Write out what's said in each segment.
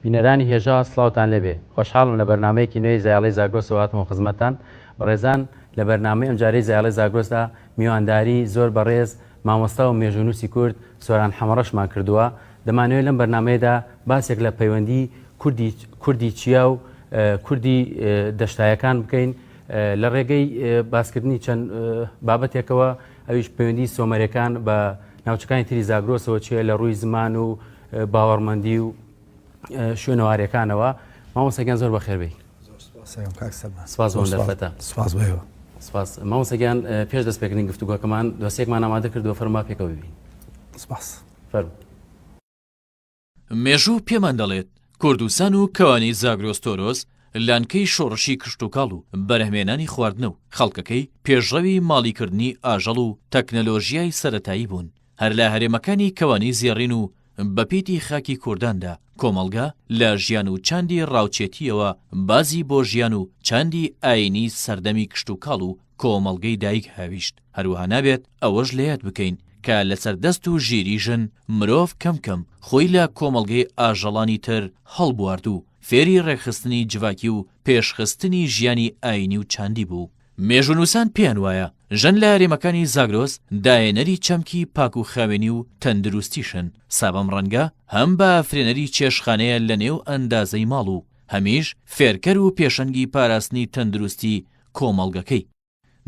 بینەرانی هێژا سڵاوتان لێبێ خۆشحاڵم لە بەرنامەیەکی نوێی زایەڵەی زاگرۆسەوە هاتمەوە خزمەتتان بەڕێزان لە بەرنامەی ئەمجارەی زایەڵەی زاگرۆسدا میوانداری زۆر بەڕێز مامۆستا و مێژوونووسی کورد سۆران حەمەڕەشمان کردووە دەمانەوێت لەم بەرنامەیەدا باسێک لە پەیوەندی کوردی کوردی چیا و کوردی دەشتایەکان بکەین لە ڕێگەی باسکردنی چەند بابەتێکەوە ئەویش پەیوەندی سۆمەرەکان بە ناوچەکانی تری زاگرۆسەوە چیە لە ڕووی زمان و باوەڕمەندی و شوێنەوارەکانەوە مامۆستا گیان زۆر بەخێربێی. سپاس بۆ دەرفەتە. سپاس بۆ ئێوە. سپاس مامۆستا گیان پێش دەستپێکردنی گفتوگۆکەمان دۆسیەکمان ئامادە کردووە فەرموو با پێکەوە ببین. سپاس. فەرموو. مێژوو پێمان دەڵێت کوردستان و کەوانەی زاگرۆس تۆرۆس لانکەی شۆڕشی کشتوکاڵ و بەرهەمێنانی خواردنە و خەڵکەکەی پێشڕەوی ماڵیکردنی ئاژەڵ و تەکنەلۆژیای سەرەتایی بوون هەر لە هەرێمەکانی کەوانەی زێڕین و بەپیتی خاکی کورداندا کۆمەڵگا لە ژیان و چاندی ڕاوچێتییەوە بازی بۆ ژیان و چاندی ئایینی سەردەمی کشتوکاڵ و کۆمەڵگەی دایک هاویشت. هەروەها نابێت ئەوەش لەیاد بکەین کە لەسەر دەست و ژیری ژن مرۆڤ کەم کەم خۆی لە کۆمەڵگەی ئاژەڵانی تر هەڵبوارد و فێری ڕێکخستنی جڤاکی و پێشخستنی ژیانی ئایینی و چاندی بوو. مێژوونووسان پێیان وایە ژن لە هەرێمەکانی زاگرۆس داهێنەری چەمکی پاک و خاوێنی و تەندروستیشن، سا بەم ڕەنگە هەم بە ئافرێنەری چێشتخانەیە لە نێو ئەندازەی ماڵ و هەمیش فێرکەر و پێشەنگی پاراستنی تەندروستی کۆمەڵگەکەی.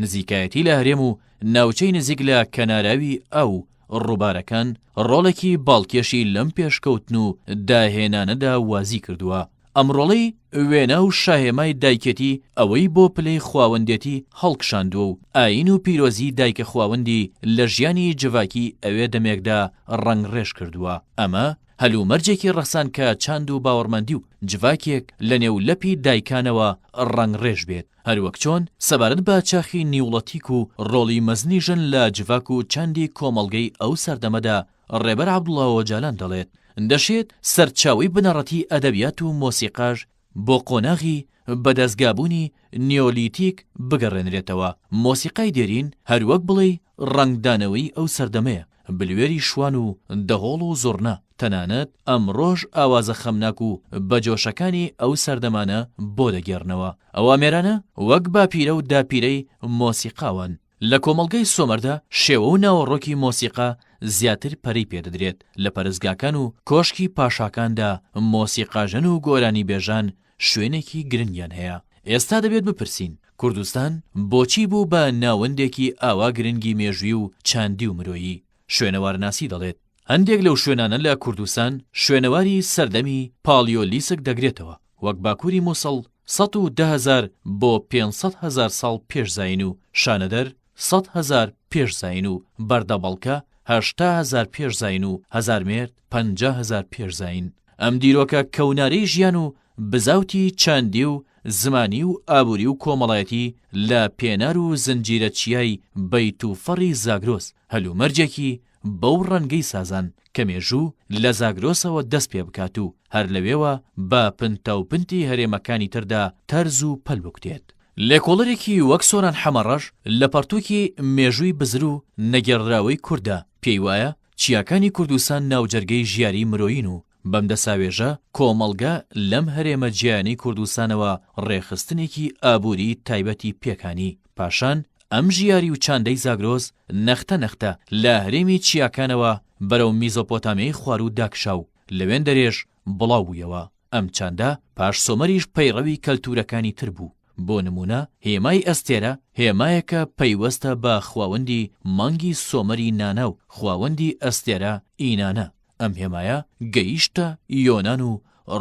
نزیکایەتی لە هەرێم و ناوچەی نزیک لە کەناراوی ئاو و ڕووبارەکان ڕۆڵێکی باڵکێشی لەم پێشکەوتن و داهێنانەدا وازی کردووە. ئەم ڕۆڵەی وێنا و شاهێمای دایکێتی ئەوەی بۆ پلەی خواوەندێتی هەڵکشاندووە و ئایین و پیرۆزیی دایکە خواوەندی لە ژیانی جڤاکی ئەوێ دەمێکدا ڕەنگڕێژ کردووە. ئەمە هەلومەرجێکی ڕەخسان کە چاند و باوەڕمەندی و جڤاکێک لە نێو لەپی دایکانەوە ڕەنگڕێژ بێت. هەروەک چۆن سەبارەت بە چاخی نیوڵەتیک و ڕۆڵی مەزنی ژن لە جڤاک و چاندی کۆمەڵگەی ئەو سەردەمەدا ڕێبەر عەبدوڵا ئۆجالان دەڵێت، دەشێت سەرچاوەی بنەڕەتی ئەدەبیات و مۆسیقاش بۆ قۆناغی بەدەزگابوونی نیۆلیتیک بگەڕێنرێتەوە، مۆسیقای دێرین هەروەک بڵێی ڕەنگدانەوەی ئەو سەردەمەیە، بلوێری شوان و دەهۆڵ و زوڕنا، تەنانەت ئەمڕۆش ئاوازە خەمناک و بەجۆشەکانی ئەو سەردەمانە بۆ دەگێڕنەوە. ئەو ئامێرانە وەک باپیرە و داپیرەی مۆسیقا وان. لە کۆمەڵگەی سۆمەردا شێوە و ناوەڕۆکی مۆسیقا زیاتر پەرەی پێدەدرێت، لە پەرستگاکان و کۆشکی پاشاکاندا مۆسیقاژەن و گۆرانیبێژان شوێنێکی گرنگیان هەیە. ئێستا دەبێت بپرسین، کوردستان بۆچی بوو بە ناوەندێکی ئاوا گرنگی مێژووی و چاندی و مرۆیی؟ شوێنەوارناسی دەڵێت، هەندێک لەو شوێنانە لە کوردستان شوێنەواری سەردەمی پاڵیۆلیسک دەگرێتەوە، وەک باکووری موسڵ 110 هەزار بۆ 500 هەزار ساڵ پێش زایین و شانەدەر 100 هەزار پێش زایین و بەردەبەڵکە 80 هەزار پێش زایین و هەزارمێرد 50 هەزار پێش زایین. ئەم دیرۆکە کەونارەی ژیان و بزاوتی چاندی و زمانی و ئابووری و کۆمەڵایەتی لە پێنار و زنجیرە چیای بەیتوفەڕی زاگرۆس هەلومەرجێکی بەو ڕەنگەی سازان کە مێژوو لە زاگرۆسەوە دەست پێ بکات و هەر لەوێوە بە پنتاوپنتی هەرێمەکانی تردا تەرز و پەل بکوتێت. لێکۆڵەرێکی وەک سۆران حەمەڕەش لە پەڕتووکی مێژووی بزر و نەگێڕدراوەی کورددا پێی وایە چیاکانی کوردستان ناوجەرگەی ژیاری مرۆیین و بەم دەساوێژە کۆمەڵگە لەم هەرێمە جیایانەی کوردستانەوە ڕێکخستنێکی ئابووری تایبەتی پێکهانی، پاشان ئەم ژیاری و چاندەی زاگرۆس نەختە نەختە لە هەرێمی چیاکانەوە بەرەو میزۆپۆتامیای خواروو داکشا و لەوێندەرێش بڵاو بوویەوە. ئەم چاندە پاش سۆمەریش پەیڕەوی کەلتوورەکانی تر بوو، بۆ نموونە هێمای ئەستێرە هێمایەکە پەیوەستە بە خواوەندی مانگی سۆمەری نانا و خواوەندی ئەستێرە ئینانا، ئەم هێمایە گەیشتە یۆنان و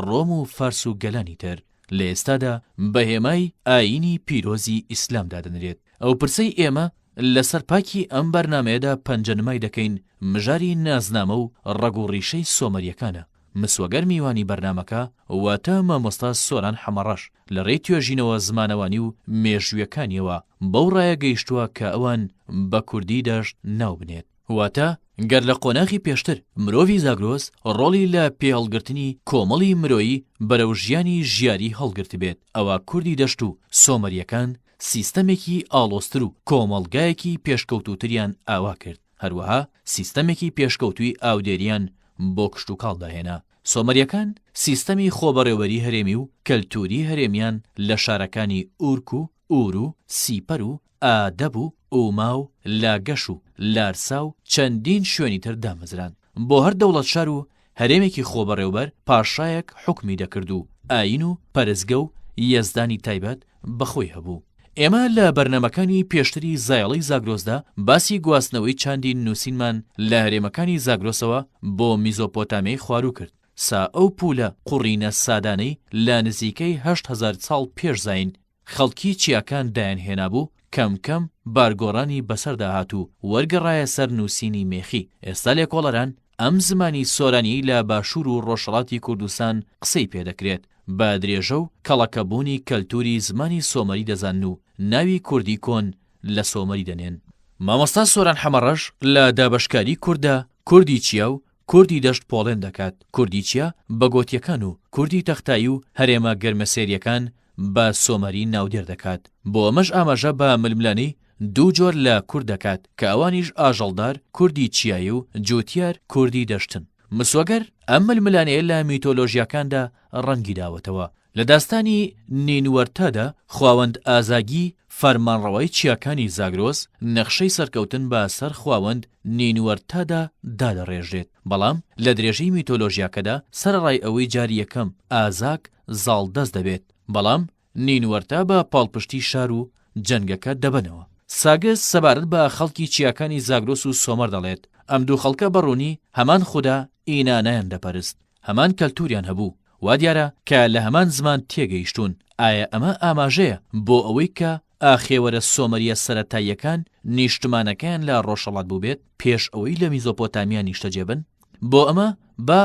ڕۆم و فارس و گەلانی تر، لە ئێستادا بە هێمای ئایینی پیرۆزی ئیسلام دادەنرێت. ئەو پرسەی ئێمە لەسەر پاکی ئەم بەرنامەیەدا پەنجەنمای دەکەین مژاری نازنامە و ڕەگ و ڕیشەی سۆمەرییەکانە. مسۆگەر میوانی بەرنامەکە واتە مامۆستا سۆران حەمەڕەش لە رێی توێژینەوە زمانەوانی و مێژوویەکانیەوە بەو رایە گەیشتووە کە ئەوان بە کوردی دەشت ناو بنێت. واتە گەر لە قۆناغی پێشتر مرۆڤی زاگرۆس رۆڵی لە پێهەڵگرتنی کۆمەڵی مرۆیی بەرەو ژیانی ژیاری هەڵگرتبێت ئەوا کوردی دەشت و سۆمەریەکان سیستەمێکی ئاڵۆزتر و کۆمەڵگایەکی پێشکەوتووتریان ئاوا کرد. هەروەها سیستەمێکی پێشکەوتووی ئاودێریان بۆ کشتوکاڵ داهێنا. سۆمەرییەکان سیستەمی خۆبەڕێوەبەری هەرێمی و کەلتووری هەرێمیان لە شارەکانی ئورک و ئور و سیپەر و ئادەب و ئوما و لاگەش و لارسا و چەندین شوێنی تر دامەزراند. بۆ هەر دەوڵەتشار و هەرێمێکی خۆبەڕێوبەر پاشایەک حوکمی دەکرد و ئایین و پەرستگە و یەزدانی تایبەت بە خۆی هەبوو. ئێمە لە بەرنامەکانی پێشتری زایەڵەی زاگرۆسدا باسی گواستنەوەی چاندی نووسینمان لە هەرێمەکانی زاگرۆسەوە بۆ میزۆپۆتامیای خواروو کرد، سا ئەو پوولە قوڕینە سادانەی لە نزیکەی 8000 ساڵ پێش زایین خەڵکی چیاکان دایانهێنابوو، کەم کەم بارگۆڕانی بەسەردا هات و وەرگەڕایە سەر نووسینی مێخی. ئێستا لێکۆڵەران ئەم زمانی سۆرانییەی لە باشوور و ڕۆژهەڵاتی کوردستان قسەی پێ دەکرێت، بە درێژە و کەڵەکەبوونی کەلتووری زمانی سۆمەری دەزانن و ناوی کوردی کۆن لە سۆمەری دەنێن. مامۆستا سۆران حەمەڕەش لە دابەشکاری کورددا کوردی چیا و کوردی دەشت پۆڵێن دەکات، کوردی چیا بە گۆتییەکان و کوردی تەختایی و هەرێمە گەرمەسێرییەکان بە سۆمەری ناودێر دەکات. بۆ ئەمەش ئاماژە بە ململانێی دوو جۆر لە کورد دەکات کە ئەوانیش ئاژەڵدار، کوردی چیایی و جووتیار، کوردی دەشتن. مسۆگەر ئەم ململانێیە لە میتۆلۆژیاکاندا ڕەنگی داوەتەوە. لە داستانی نینوەرتادا خواوەند ئازاگی فەرمانڕەوای چیاکانی زاگرۆس نەخشەی سەرکەوتن بە سەر خواوەند نینوەرتادا دادەڕێژرێت، بەڵام لە درێژەی میتۆلۆژیاکەدا سەرەڕای ئەوەی جاری یەکەم ئازاگ زاڵدەست دەبێت، بەڵام نینوەرتا بە پاڵپشتی شار و جەنگەکە دەبەنەوە. ساگس سەبارەت بە خەڵکی چیاکانی زاگرۆس و سۆمەر دەڵێت، ئەم دوو خەڵکە بە ڕوونی هەمان خودا ئینانایان دەپەرست، هەمان کەلتووریان هەبوو، وا دیارە کە لە هەمان زمان تێگەیشتوون، ئایا ئەمە ئاماژەیە بۆ ئەوەی کە ئاخێوەرە سۆمەرییە سەرەتاییەکان نیشتمانەکەیان لە ڕۆژهەڵات بووبێت پێش ئەوەی لە میزۆپۆتامیا نیشتەجێ بن؟ بۆ ئەمە با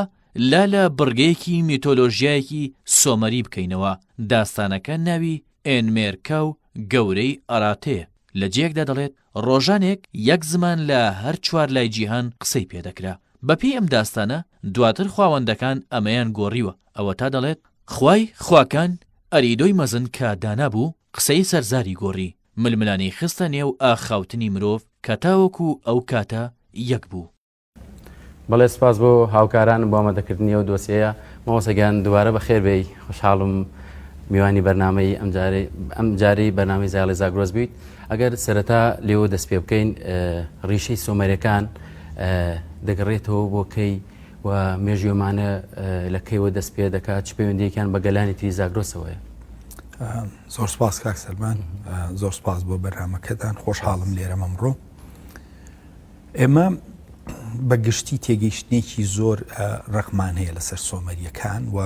لا لە بڕگەیەکی میتۆلۆژیایەکی سۆمەری بکەینەوە، داستانەکە ناوی ئێنمێرکا و گەورەی ئەراتێیە، لە جێیەکدا دەڵێت، ڕۆژانێک یەک زمان لە هەر چوار لای جیهان قسەی پێ دەکرا. بەپێی ئەم داستانە دواتر خواوەندەکان ئەمەیان گۆڕیوە، ئەوەتا دەڵێت، خوای خواکان ئەریدۆی مەزن کە دانا بوو، قسەی سەر زاری گۆڕی، ململانێی خستە نێو ئاخاوتنی مرۆڤ کە تاوەکو ئەو کاتە یەک بوو. بەڵێ سپاس بۆ هاوکارانم بۆ ئامادەکردنی ئەو دۆسیەیە. مامۆستا گیان دووبارە بەخێر بێی، خۆشحاڵم میوانی بەرنامەی ئەمجارەی ئەمجارەی بەرنامەی زایەڵی زاگرۆس بیت. ئەگەر سەرەتا لێوە دەست پێ بکەین ڕیشەی سۆمەرەکان دەگەڕێتەوە بۆ کەی و مێژوومانە لە کەیوە دەست پێ دەکات چ پەیوەندیەکیان بە گەلانی تری زاگرۆسەوەیە؟ زۆر سپاس کاک سەلمان زۆر سپاس بۆ بەرنامەکەتان خۆشحاڵم لێرەم ئەمڕۆ ئێمە بە گشتی تێگەیشتنێکی زۆر ڕقمان هەیە لەسەر سۆمەریەکان و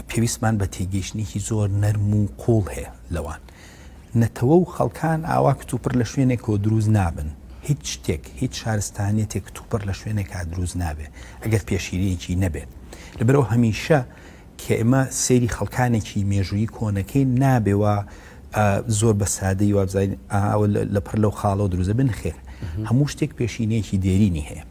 پێویستمان بە تێگەیشتنێکی زۆر نەرم و قوڵ هەیە لەوان نەتەوە و خەڵکان ئاوا کتوپڕ لە شوێنێکەوە دروست نابن هیچ شتێک هیچ شارستانیەتێک کتوپڕ لە شوێنێکا دروست نابێت ئەگەر پێشیرەیەکی نەبێت لەبەرەوە هەمیشە کە ئێمە سەیری خەڵکانێکی مێژوویی کۆنەکەین نابێ وا زۆر بە سادەی وابزانین ئەوە لە پڕ لەو خاڵەوە دروست بن خێر هەموو شتێک پێشینەیەکی دێرینی هەیە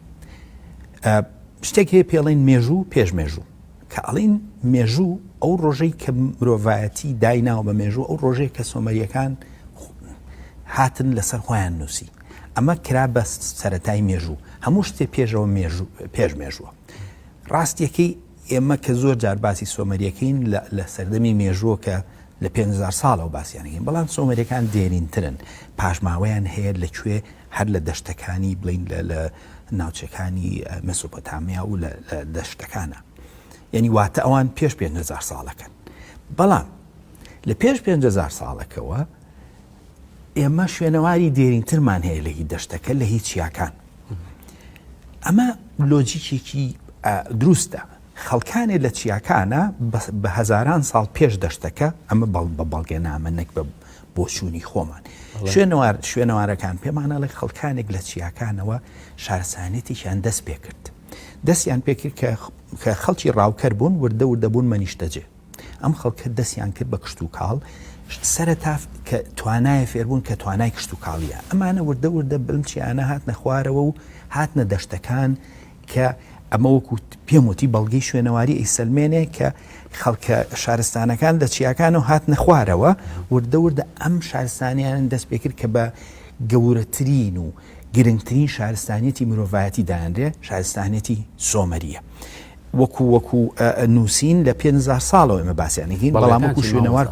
شتێک هەیە پێڵین مێژوو پێش مێژوو کە ئەڵین مێژوو ئەو ڕۆژەی کە مرۆڤایەتی دایناوە بە مێژوو ئەو ڕۆژەیە کە سۆمەریەکان هاتن لەسەر خۆیان نووسی ئەمە کرا بە سەتای مێژوو هەموو شتێ پێشەوە مێژوو پێش مێژووە ڕاستیەکەی ئێمە کە زۆر جار باسی سۆمەریەکەین لە سەردەمی مێژووە کە لە 5000 ساڵەوە باسییانەکەین بەڵام سۆمەریەکان دێرینترن پاشماوەیان هەیە لە کوێ هەر لە دەشتەکانی بڵین لە ناوچەکانی مێسۆپۆتامیا و لە دەشتەکانە یعنی واتە ئەوان پێش 5000 ساڵەکەن بەڵام لە پێش 5000 ساڵەکەوە ئێمە شوێنەواری دێرینترمان هەیە لە هی دەشتەکە لە هی چیاکان ئەمە لۆجیکێکی دروستە خەڵکانێ لە چیاکانە بە هەزاران ساڵ پێش دەشتەکە ئەمە بە بەڵگەنامە نەک بە بۆچوونی خۆمان شوێنەوار شوێنەوارەکان پێمانەڵێ خەڵکانێک لە چیاکانەوە شارسانێتێکیان دەست پێکرد دەستیان پێکرد کە خەڵکی ڕاوکەر بوون وردە وردە بوون مەنیشتەجێ ئەم خەڵکە دەستیان کرد بە کشتوکاڵ، سەرەتا کە توانایە فێربوون کە توانای کشتوکاڵیە، ئەمانە وردە وردە بەم چیانە هاتنە خوارەوە و هاتنە دەشتەکان کە ئەمە وەکو پێم وتی بەڵگەی شوێنەواری ئەیسەلمێنێ کە خەڵکە شارستانەکان لە چیاکان و هاتنە خوارەوە وردە وردە ئەم شارستانیان دەست پێکرد کە بە گەورەترین و گرنگترین شارستانیەتی مرۆڤایەتی دانرێ شارستانیەتی سۆمەریە. وەکو وەکو نووسین لە 5000 ساڵەوە ئێمە باسییانەکەین بەڵام وەکو شوێنەوار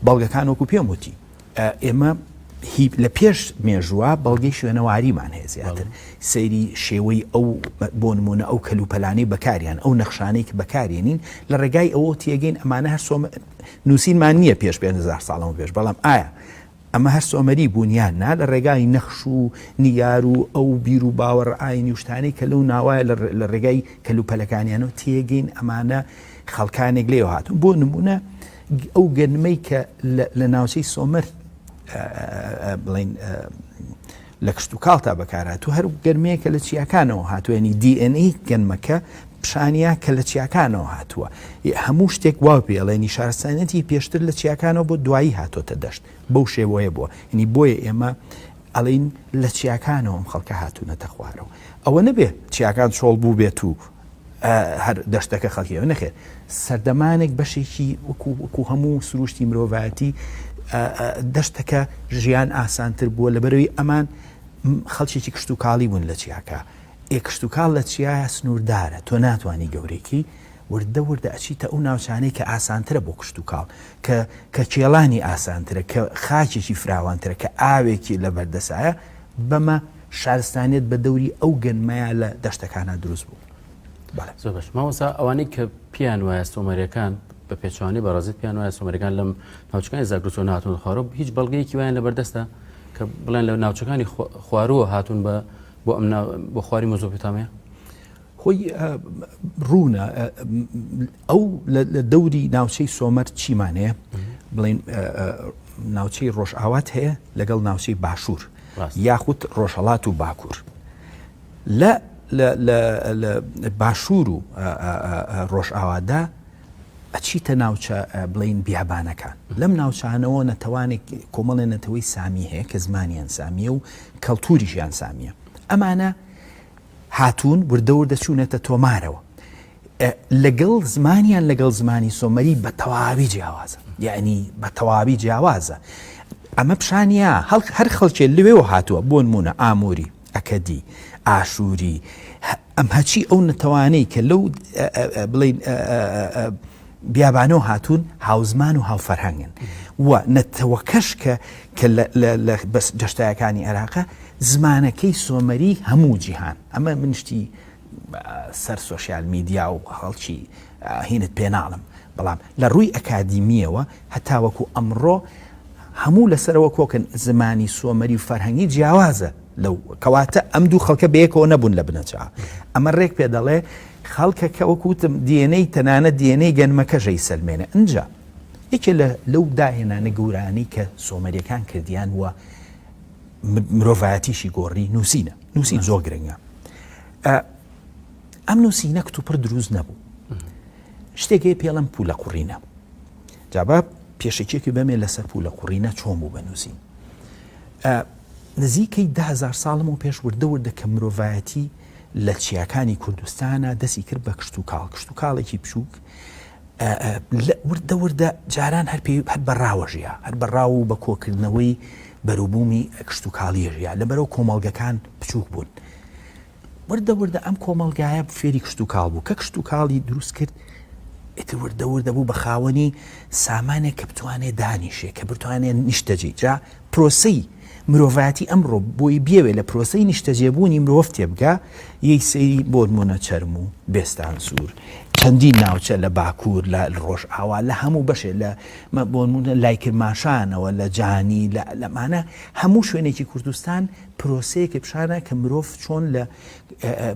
بەڵگەکان وەکو پێم وتی ئێمە هی لە پێش مێژووە بەڵگەی شوێنەواریمان هەیە زیاتر سەیری شێوەی ئەو بۆ نمونە ئەو کەلوپەلانەی بەکاریان ئەو نەخشانەی کە بەکارێنین لە ڕێگای ئەوە تێگەین ئەمانە هەر سۆمە نووسینمان نییە پێش 5000 ساڵەوە پێش بەڵام ئایا ئەمە هەر سۆمەری بوون یان نا لە ڕێگای نەخش و نیگار و ئەو بیر و باوەڕ ئاینی و شتانەی کە لەو ناوایە لە ڕێگای کەلوپەلەکانیانەوە تێگەین ئەمانە خەڵکانێک لێوە هاتوون بۆ نمونە ئەو گەنمەی کە لە ناوچەی سۆمەر بڵین لە کشتوکاڵتا بەکارهاتوو هەر گەرمەیە کە لە چیاکانەوە هاتووە ینی DNA گەنمەکە پیشانیا کە لە چیاکانەوە هاتووە هەموو شتێک وا پێڵێنی شارستانیەتی پێشتر لە چیاکانەوە بۆ دوایی هاتۆتە دەشت بەو شێوەیە بووە ینی بۆیە ئێمە ئەڵین لە چیاکانەوە ئەم خەڵکە هاتوونەتە خوارەوە ئەوە نەبێ چیاکان چۆڵ بوو بێت و هەر دەشتەکە خەڵکیەوە نەخێر سەردەمانێک بەشێکی وەکو وەکو هەموو سروشتی مرۆڤایەتی دەشتەکە ژیان ئاسانتر بووە لەبەرەوەی ئەمان خەڵکێکی کشتتوکاڵی بوون لە چیاکە ئێ کشتتوکاڵ لە چیایە سنووردارە تۆ ناتوانانی گەورێکی وردە وردە ئەچیتە ئەو ناوچانەی کە ئاسانترە بۆ کشتتوکاڵ کە کە کێڵانی ئاسانترە کە خاکێکی فراوانترە کە ئاوێکی لە بەردەسایە بەمە شارستانیەت بە دەوری ئەو گەنمەیا لە دەشتەکانا دروست بوو. بەڵێ. زۆر باش مامۆستا ئەوانەی کە پێیان وایە سۆمەریەکان بە پێچەوانەی بەڕێزت پێیان وایە سۆمەریەکان لەم ناوچەکانی زاگرۆسەوە نهاتوون خواروە هیچ بەڵگەیەکی وایان لەبەردەستە کە بڵێن لە ناوچەکانی خوارووە هاتوون بە بۆ ئەم بۆ خواری مۆزۆپۆتامیا؟ خۆی ڕوونە ئەو لە دەوری ناوچەی سۆمەر چیمان هەیە بڵین ناوچەی ڕۆژئاوات هەیە لەگەڵ ناوچەی باشوور یاخود ڕۆژهڵات و باکوور لە لە باشوور و ڕۆژئاوادا ئەچیتە ناوچە بڵین بیابانەکان لەم ناوچانەوە نەتەوانێک کۆمەڵێ نەتەوەی سامی هەیە کە زمانیان سامیە و کەلتوریشیان سامیە ئەمانە هاتوون وردە وردە چوونەتە تۆمارەوە لەگەڵ زمانیان لەگەڵ زمانی سۆمەری بە تەواوی جیاوازە یعنی بە تەواوی جیاوازە ئەمە پیشانیا هەڵک هەر خەڵکێ لەوێوە هاتووە بۆ نمونە ئاموری ئەکەدی ئاشووری ئەم هەچی ئەو نەتەوانەی کە لەو بڵین بیابانەوە هاتوون هاوزمان و هاوفەرهەنگن و نەتەوەکەش کە کە لە بەس دەشتایەکانی عێراقە زمانەکەی سۆمەری هەموو جیهان ئەمە من شتی سەر سۆشیال میدیا و خەڵکی هینت پێناڵم بەڵام لە ڕووی ئەکادیمیەوە هەتاوەکو ئەمڕۆ هەموو لەسەرەوە کۆکن زمانی سۆمەری و فەرهەنگی جیاوازە لەو کەواتە ئەم دوو خەڵکە بەیەکەوە نەبوون لە بنەچە ئەمە ڕێک پێ دەڵێ خەڵکەکە وەکو وتم DNA تەنانەت DNA گەنمەکەش ئەیسەلمێنێ ئنجا یەکێ لە لەو داهێنانە گەورانەی کە سۆمەریەکان کردیان و مرۆڤایەتیشی گۆڕی نووسینە نووسین زۆر گرنگە ئەم نووسینە کتوپڕ دروست نەبوو شتێک هەیە پێڵم پولە قوڕینە جابا پێشەکیەکی بەمێ لەسەر پولە قوڕینە چۆن بوو بە نووسین نزیکەی دههزار ساڵم و پێش وردە وردە کە مرۆڤایەتی لە چیاکانی کوردستانا دەستی کرد بە کشتوکاڵ، کشتوکاڵێکی بچووک، وردە وردە جاران هەر پێی هەر بە ڕاوە ژیا، هەر بە ڕاو و بە کۆکردنەوەی بەروبوومی کشتوکاڵیە ژیا، لەبەرەوە کۆمەڵگەکان بچووک بوون. وردە وردە ئەم کۆمەڵگایە فێری کشتوکاڵ بوو، کە کشتوکاڵی دروست کرد، ئیتر وردە وردە بوو بە خاوەنی سامانێک کە بتوانێ دانیشێ، کە بتوانێ نیشتەجێ، جا پرۆسەی مرۆڤایەتی ئەمڕۆ بۆی بیەوێ لە پرۆسەی نیشتەجێبوونی مرۆڤ تێبگا، یەی سەیری بۆنمونە چەرموو، بێستانسوور، چەندین ناوچە لە باکوور، لە ڕۆژئاوا، لە هەموو بەشێ لە بۆنمونە لای کرماشانەوە، لە جانی، لە لەمانە هەموو شوێنێکی کوردستان پرۆسەیەکە پیشانە کە مرۆڤ چۆن لە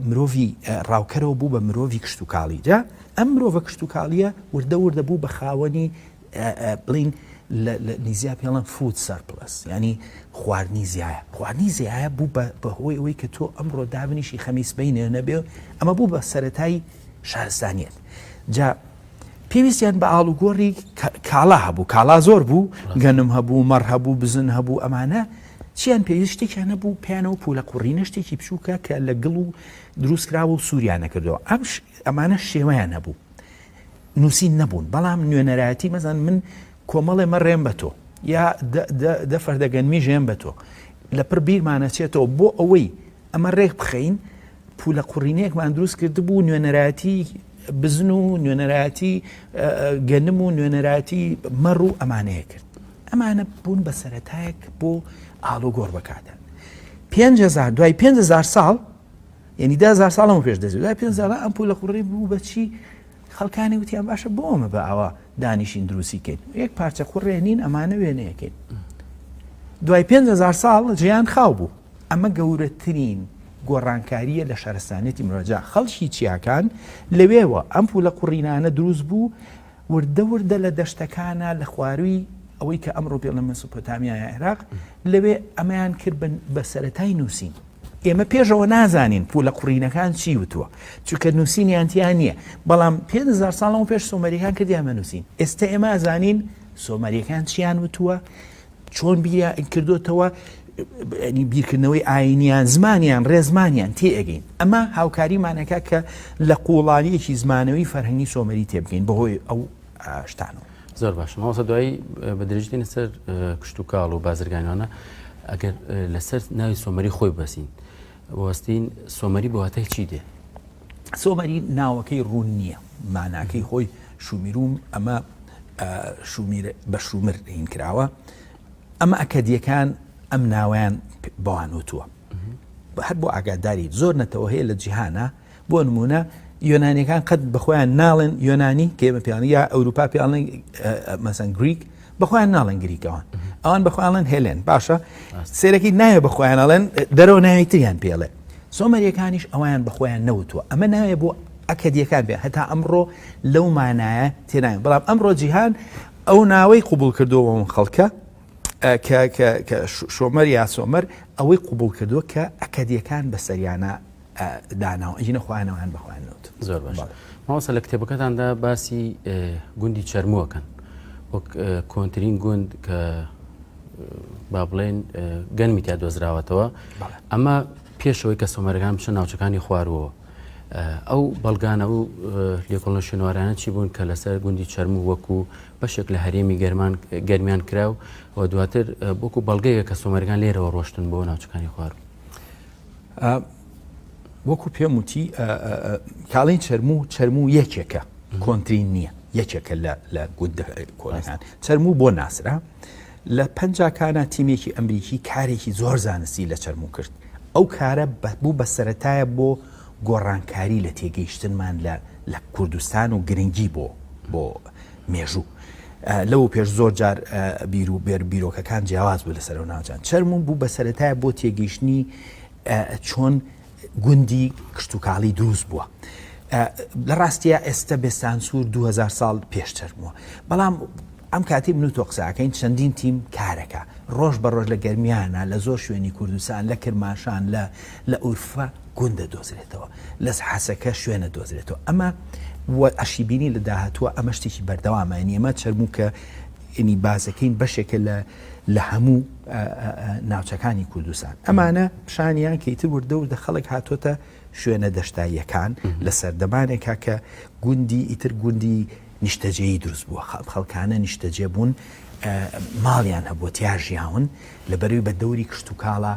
مرۆڤی ڕاوکەرەوە بوو بە مرۆڤی کشتوکاڵی. جا ئەم مرۆڤە کشتوکاڵییە وردە وردە بوو بە خاوەنی بڵین لە نیزیا پێڵەن food surplus ینی خواردنی زیایە خواردنی زیایە بوو بەهۆی ئەوەی کە تۆ ئەمڕۆ دابنیشی خەمی سبەینێ نەبێ ئەمە بوو بە سەتای شارستانیت جا پێویستیان بە ئاڵوگۆڕی کاڵا هەبوو کاڵا زۆر بوو گەنم هەبوو مەڕ هەبوو بزن هەبوو ئەمانە چیان پێویست شتێکیان هەبوو پێیانەوە پولە قوڕینە شتێکی بچووکە کە لە گڵ و دروستکراوە و سووریان نەکردەوە ئەم ئەمانە شێوەیان هەبوو نووسین نەبوون بەڵام نوێنەرایەتی مەزان من کۆمەڵێ مەڕێم بە تۆ یا دە فەردە گەنمی ژێم بە تۆ لە پڕ بیرمانەچێتەوە بۆ ئەوەی ئەمە ڕێک بخەین پولە قوڕینەیەکمان دروست کردبوو نوێنەرایەتی بزن و نوێنەرایەتی گەنم و نوێنەرایەتی مەڕ و ئەمانەیە کرد. ئەمانە بوون بە سەرەتایەک بۆ ئاڵوگۆڕ بەکاتن. 5000 دوای 5000 ساڵ یعنی 10000 ساڵ لەمە پێش دەزێت دوای 5000 ئەم پولە قوڕی بوو بەچی خەڵکانی وتیان باشە بۆ ئەمە بە ئاوا دانیشین دروستی کەین یەک پارچە قوڕێنین ئەمانە وێنەیەکەین دوای 5000 ساڵ جیان خاو بوو ئەمە گەورەترین گۆڕانکارییە لە شارستانیەتی مرۆڤ. خەڵکی چیاکان لەوێوە ئەم پولە قوڕینانە دروست بوو، وردە وردە لە دەشتەکانا لە خوارووی ئەوەی کە ئەمڕۆ پێڵێن مێسۆپۆتامیا یا عێراق، لەوێ ئەمەیان کرد بە سەرەتای نووسین. ئێمە پێشەوە نازانین پولە قوڕینەکان چی وتووە، چونکە نووسینیان تیا نییە، بەڵام 5000 ساڵ لەمەو پێش سۆمەریەکان کردیان بە نووسین. ئێستا ئێمە ئەزانین سۆمەریەکان چیان وتووە، چۆن بیریان کردۆتەوە بیرکردنەوەی ئاینیان زمانیان ڕێزمانیان تێئەگەین ئەمە هاوکاریمانەکە کە لە قوڵانیەکی زمانەوەی فەرهەنگی سۆمەری تێبگەین بەهۆی ئەو شتانەوە. زۆر باش مامۆستا دوایی بە درێژتینە سەر کشتوکاڵ و بازرگانیانە ئەگەر لەسەر ناوی سۆمەری خۆی بەسین وەستین سۆمەری بۆ واتای چی دێ؟ سۆمەری ناوەکەی ڕوون نییە ماناکەی خۆی شومیروم ئەمە شومیر بە شومر هین کراوە ئەمە ئەکەدیەکان ئەم ناوەیان بەوان وتووە هەر بۆ ئاگاداری زۆر نەتەوە هەیە لە جیهانە بۆ نمونە یۆنانیەکان قەت بەخۆیان ناڵێن یۆنانی کێمە پیان یا ئەوروپا پیاڵێن مەسەن Greek بەخۆیان ناڵێن گریکەوان ئەوان بەخۆیانڵێن هێلێن باشە سێرەکی ناوێ بەخۆیان ئەڵێن دەرەوە ناوی تریان پێڵێ سۆمەریەکانیش ئەویان بەخۆیان نەوتووە ئەمە ناوێ بۆ ئەکەدیەکان بێ هەتا ئەمڕۆ لەو مانایە تێناین بەڵام ئەمڕۆ جیهان ئەو ناوەی قوبول کردووە خەڵکە کە شۆمەر یا سۆمەر ئەوەی قوبول کردووە کە ئەکەدیەکان بەسەریانە داناوە ئەگینا خۆیانەوەیان بە خۆیان نەوت. زۆر باش مامۆستا لە کتێبەکەتاندا باسی گوندی چەرمووەکەن وەک کۆنترین گوند کە با بڵێن گەنمی تیا دۆزراوەتەوە ئەمە پێشەوەی کە سۆمەرەکان بچن ناوچەکانی خواروەوە ئەو بەڵگانە و لێکۆڵنە شوێنوارانە چی بوون کە لەسەر گوندی چەرموو وەکو بەشێک لە هەرێمی گەرمان گەرمیان کرا و دواتر وەکو بەڵگەیە کە سۆمەرەکان لێرەوە ڕۆشتن بۆ ناوچەکانی خواروو وەکو پێم وتی کاڵین چەرموو چەرموو یەکێکە کۆنترین نییە یەکێکە لە گوندە کۆنەکان چەرموو بۆ ناسرا لە پەنجاکانە تیمێکی ئەمریکی کارێکی زۆر زانستی لە چەرموو کرد ئەو کارە بوو بە سەتایە بۆ گۆڕانکاری لە تێگەیشتنمان لە لە کوردستان و گرنگی بۆ بۆ مێژوو لەو پێش زۆر جار بیر و بێر بیرۆکەکان جیاواز بوو لەسەر و ناوچان چەرموو بوو بە سەرەتای بۆ تێگەیشتنی چۆن گوندی کشتتوکاڵی دروست بووە. لە ڕاستیە ئێستا بێستانسوور 2000 ساڵ پێش چەرمووە بەڵام ئەم کاتی من و تۆ قساکەین چەندین تیم کارەکە ڕۆژ بە ڕۆژ لە گەرمیانە لە زۆر شوێنی کوردستان لە کرماشان لە لە ئورفە گوند دەدۆزرێتەوە لە حەسەکە شوێنە دۆزرێتەوە ئەمە و ئەشی بینی لە داهاتووە ئەمە شتێکی بەردەوامە یعنی ئێمە چەرموو کە ینی بازەکەین بەشێکە لە لە هەموو ناوچەکانی کوردستان ئەمانە پیشانیان کە ئیتر وردە وردە خەڵک هاتۆتە شوێنە دەشتاییەکان لە سەردەمانێکا کە گوندی ئیتر گوندی نیشتەجێی دروست بووە خەڵکانە نیشتەجێ بوون ماڵیان هەبووە تیا ژیاون لەبەروی بە دەوری کشتتوکاڵە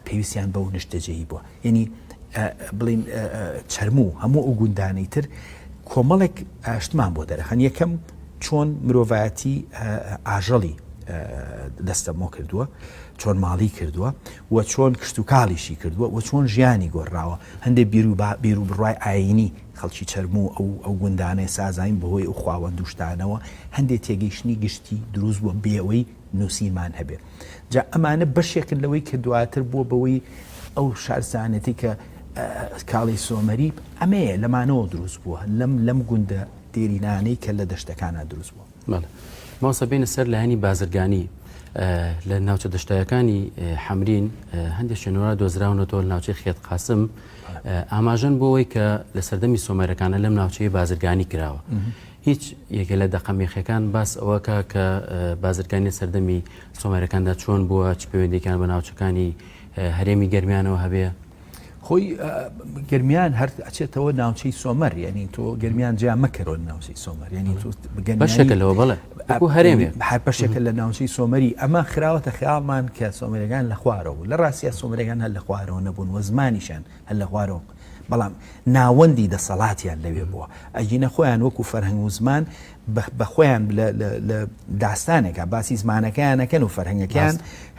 پێویستیان بەو نیشتەجێیی بووە یعنی بڵین چەرموو هەموو ئەو گوندانەی تر کۆمەڵێک شتمان بۆ دەرەخەن یەکەم چۆن مرۆڤایەتی ئاژەڵی دەستەمۆ کردووە چۆن ماڵی کردووە و چۆن کشتتوکاڵیشی کردووە و چۆن ژیانی گۆڕاوە هەندێک بیر و بڕای ئاینی خەڵکی چەرموو ئەو ئەو گوندانەی سازین بەهۆی ئەو خواوەندوشتانەوە هەندێک تێگەیشتنی گشتی دروست بووە بێەوەی نووسینمان هەبێ جا ئەمانە بەشێکن لەوەی کە دواتر بووە بەوەی ئەو شارستانێتی کە کاڵی سۆمەری ئەمەیە لەمانەوە دروست بووە لەم لەم گوندە دێرینانەی کە لە دەشتەکانە دروست بووە. بەڵێ مامۆستا بێینە سەر لایەنی بازرگانی لە ناوچە دەشتایەکانی حەمرین هەندێک شوێنەوە دۆزراونەتەوە لە ناوچەی خێت قاسم ئاماژەن بۆ ئەوەی کە لە سەردەمی سۆمەرەکانە لەم ناوچەیە بازرگانی کراوە هیچ یەکێ لە دەقە مێخەکان باس ئەوەکە کە بازرگانی سەردەمی سۆمەرەکاندا چۆن بووە چ پەیوەندێکیان بە ناوچەکانی هەرێمی گەرمیانەوە هەبێ؟ خۆی گەرمیان هەر ئەچێتەوە ناوچەی سۆمەر یعنی تۆ گەرمیان جیا مەکەرەوە ناوچەی سۆمەر یعنی تۆ بەشێکە لەوە بەڵێ هەرێمێ هەر بەشێکە لە ناوچەی سۆمەری ئەمە خراوەتە خیاڵمان کە سۆمەرەکان لە خوارەوە لە ڕاستە سۆمەرەکان هەر لە خوارەوە نەبوون وە زمانیشان هەر لە خوارەوە بەڵام ناوەندی دەسەڵاتیان لەوێ بووە ئەگینە خۆیان وەکو فەرهەنگ و زمان بە خۆیان لە داستانێکە باسی زمانەکەیانەکەن و فەرهەنگەکەیان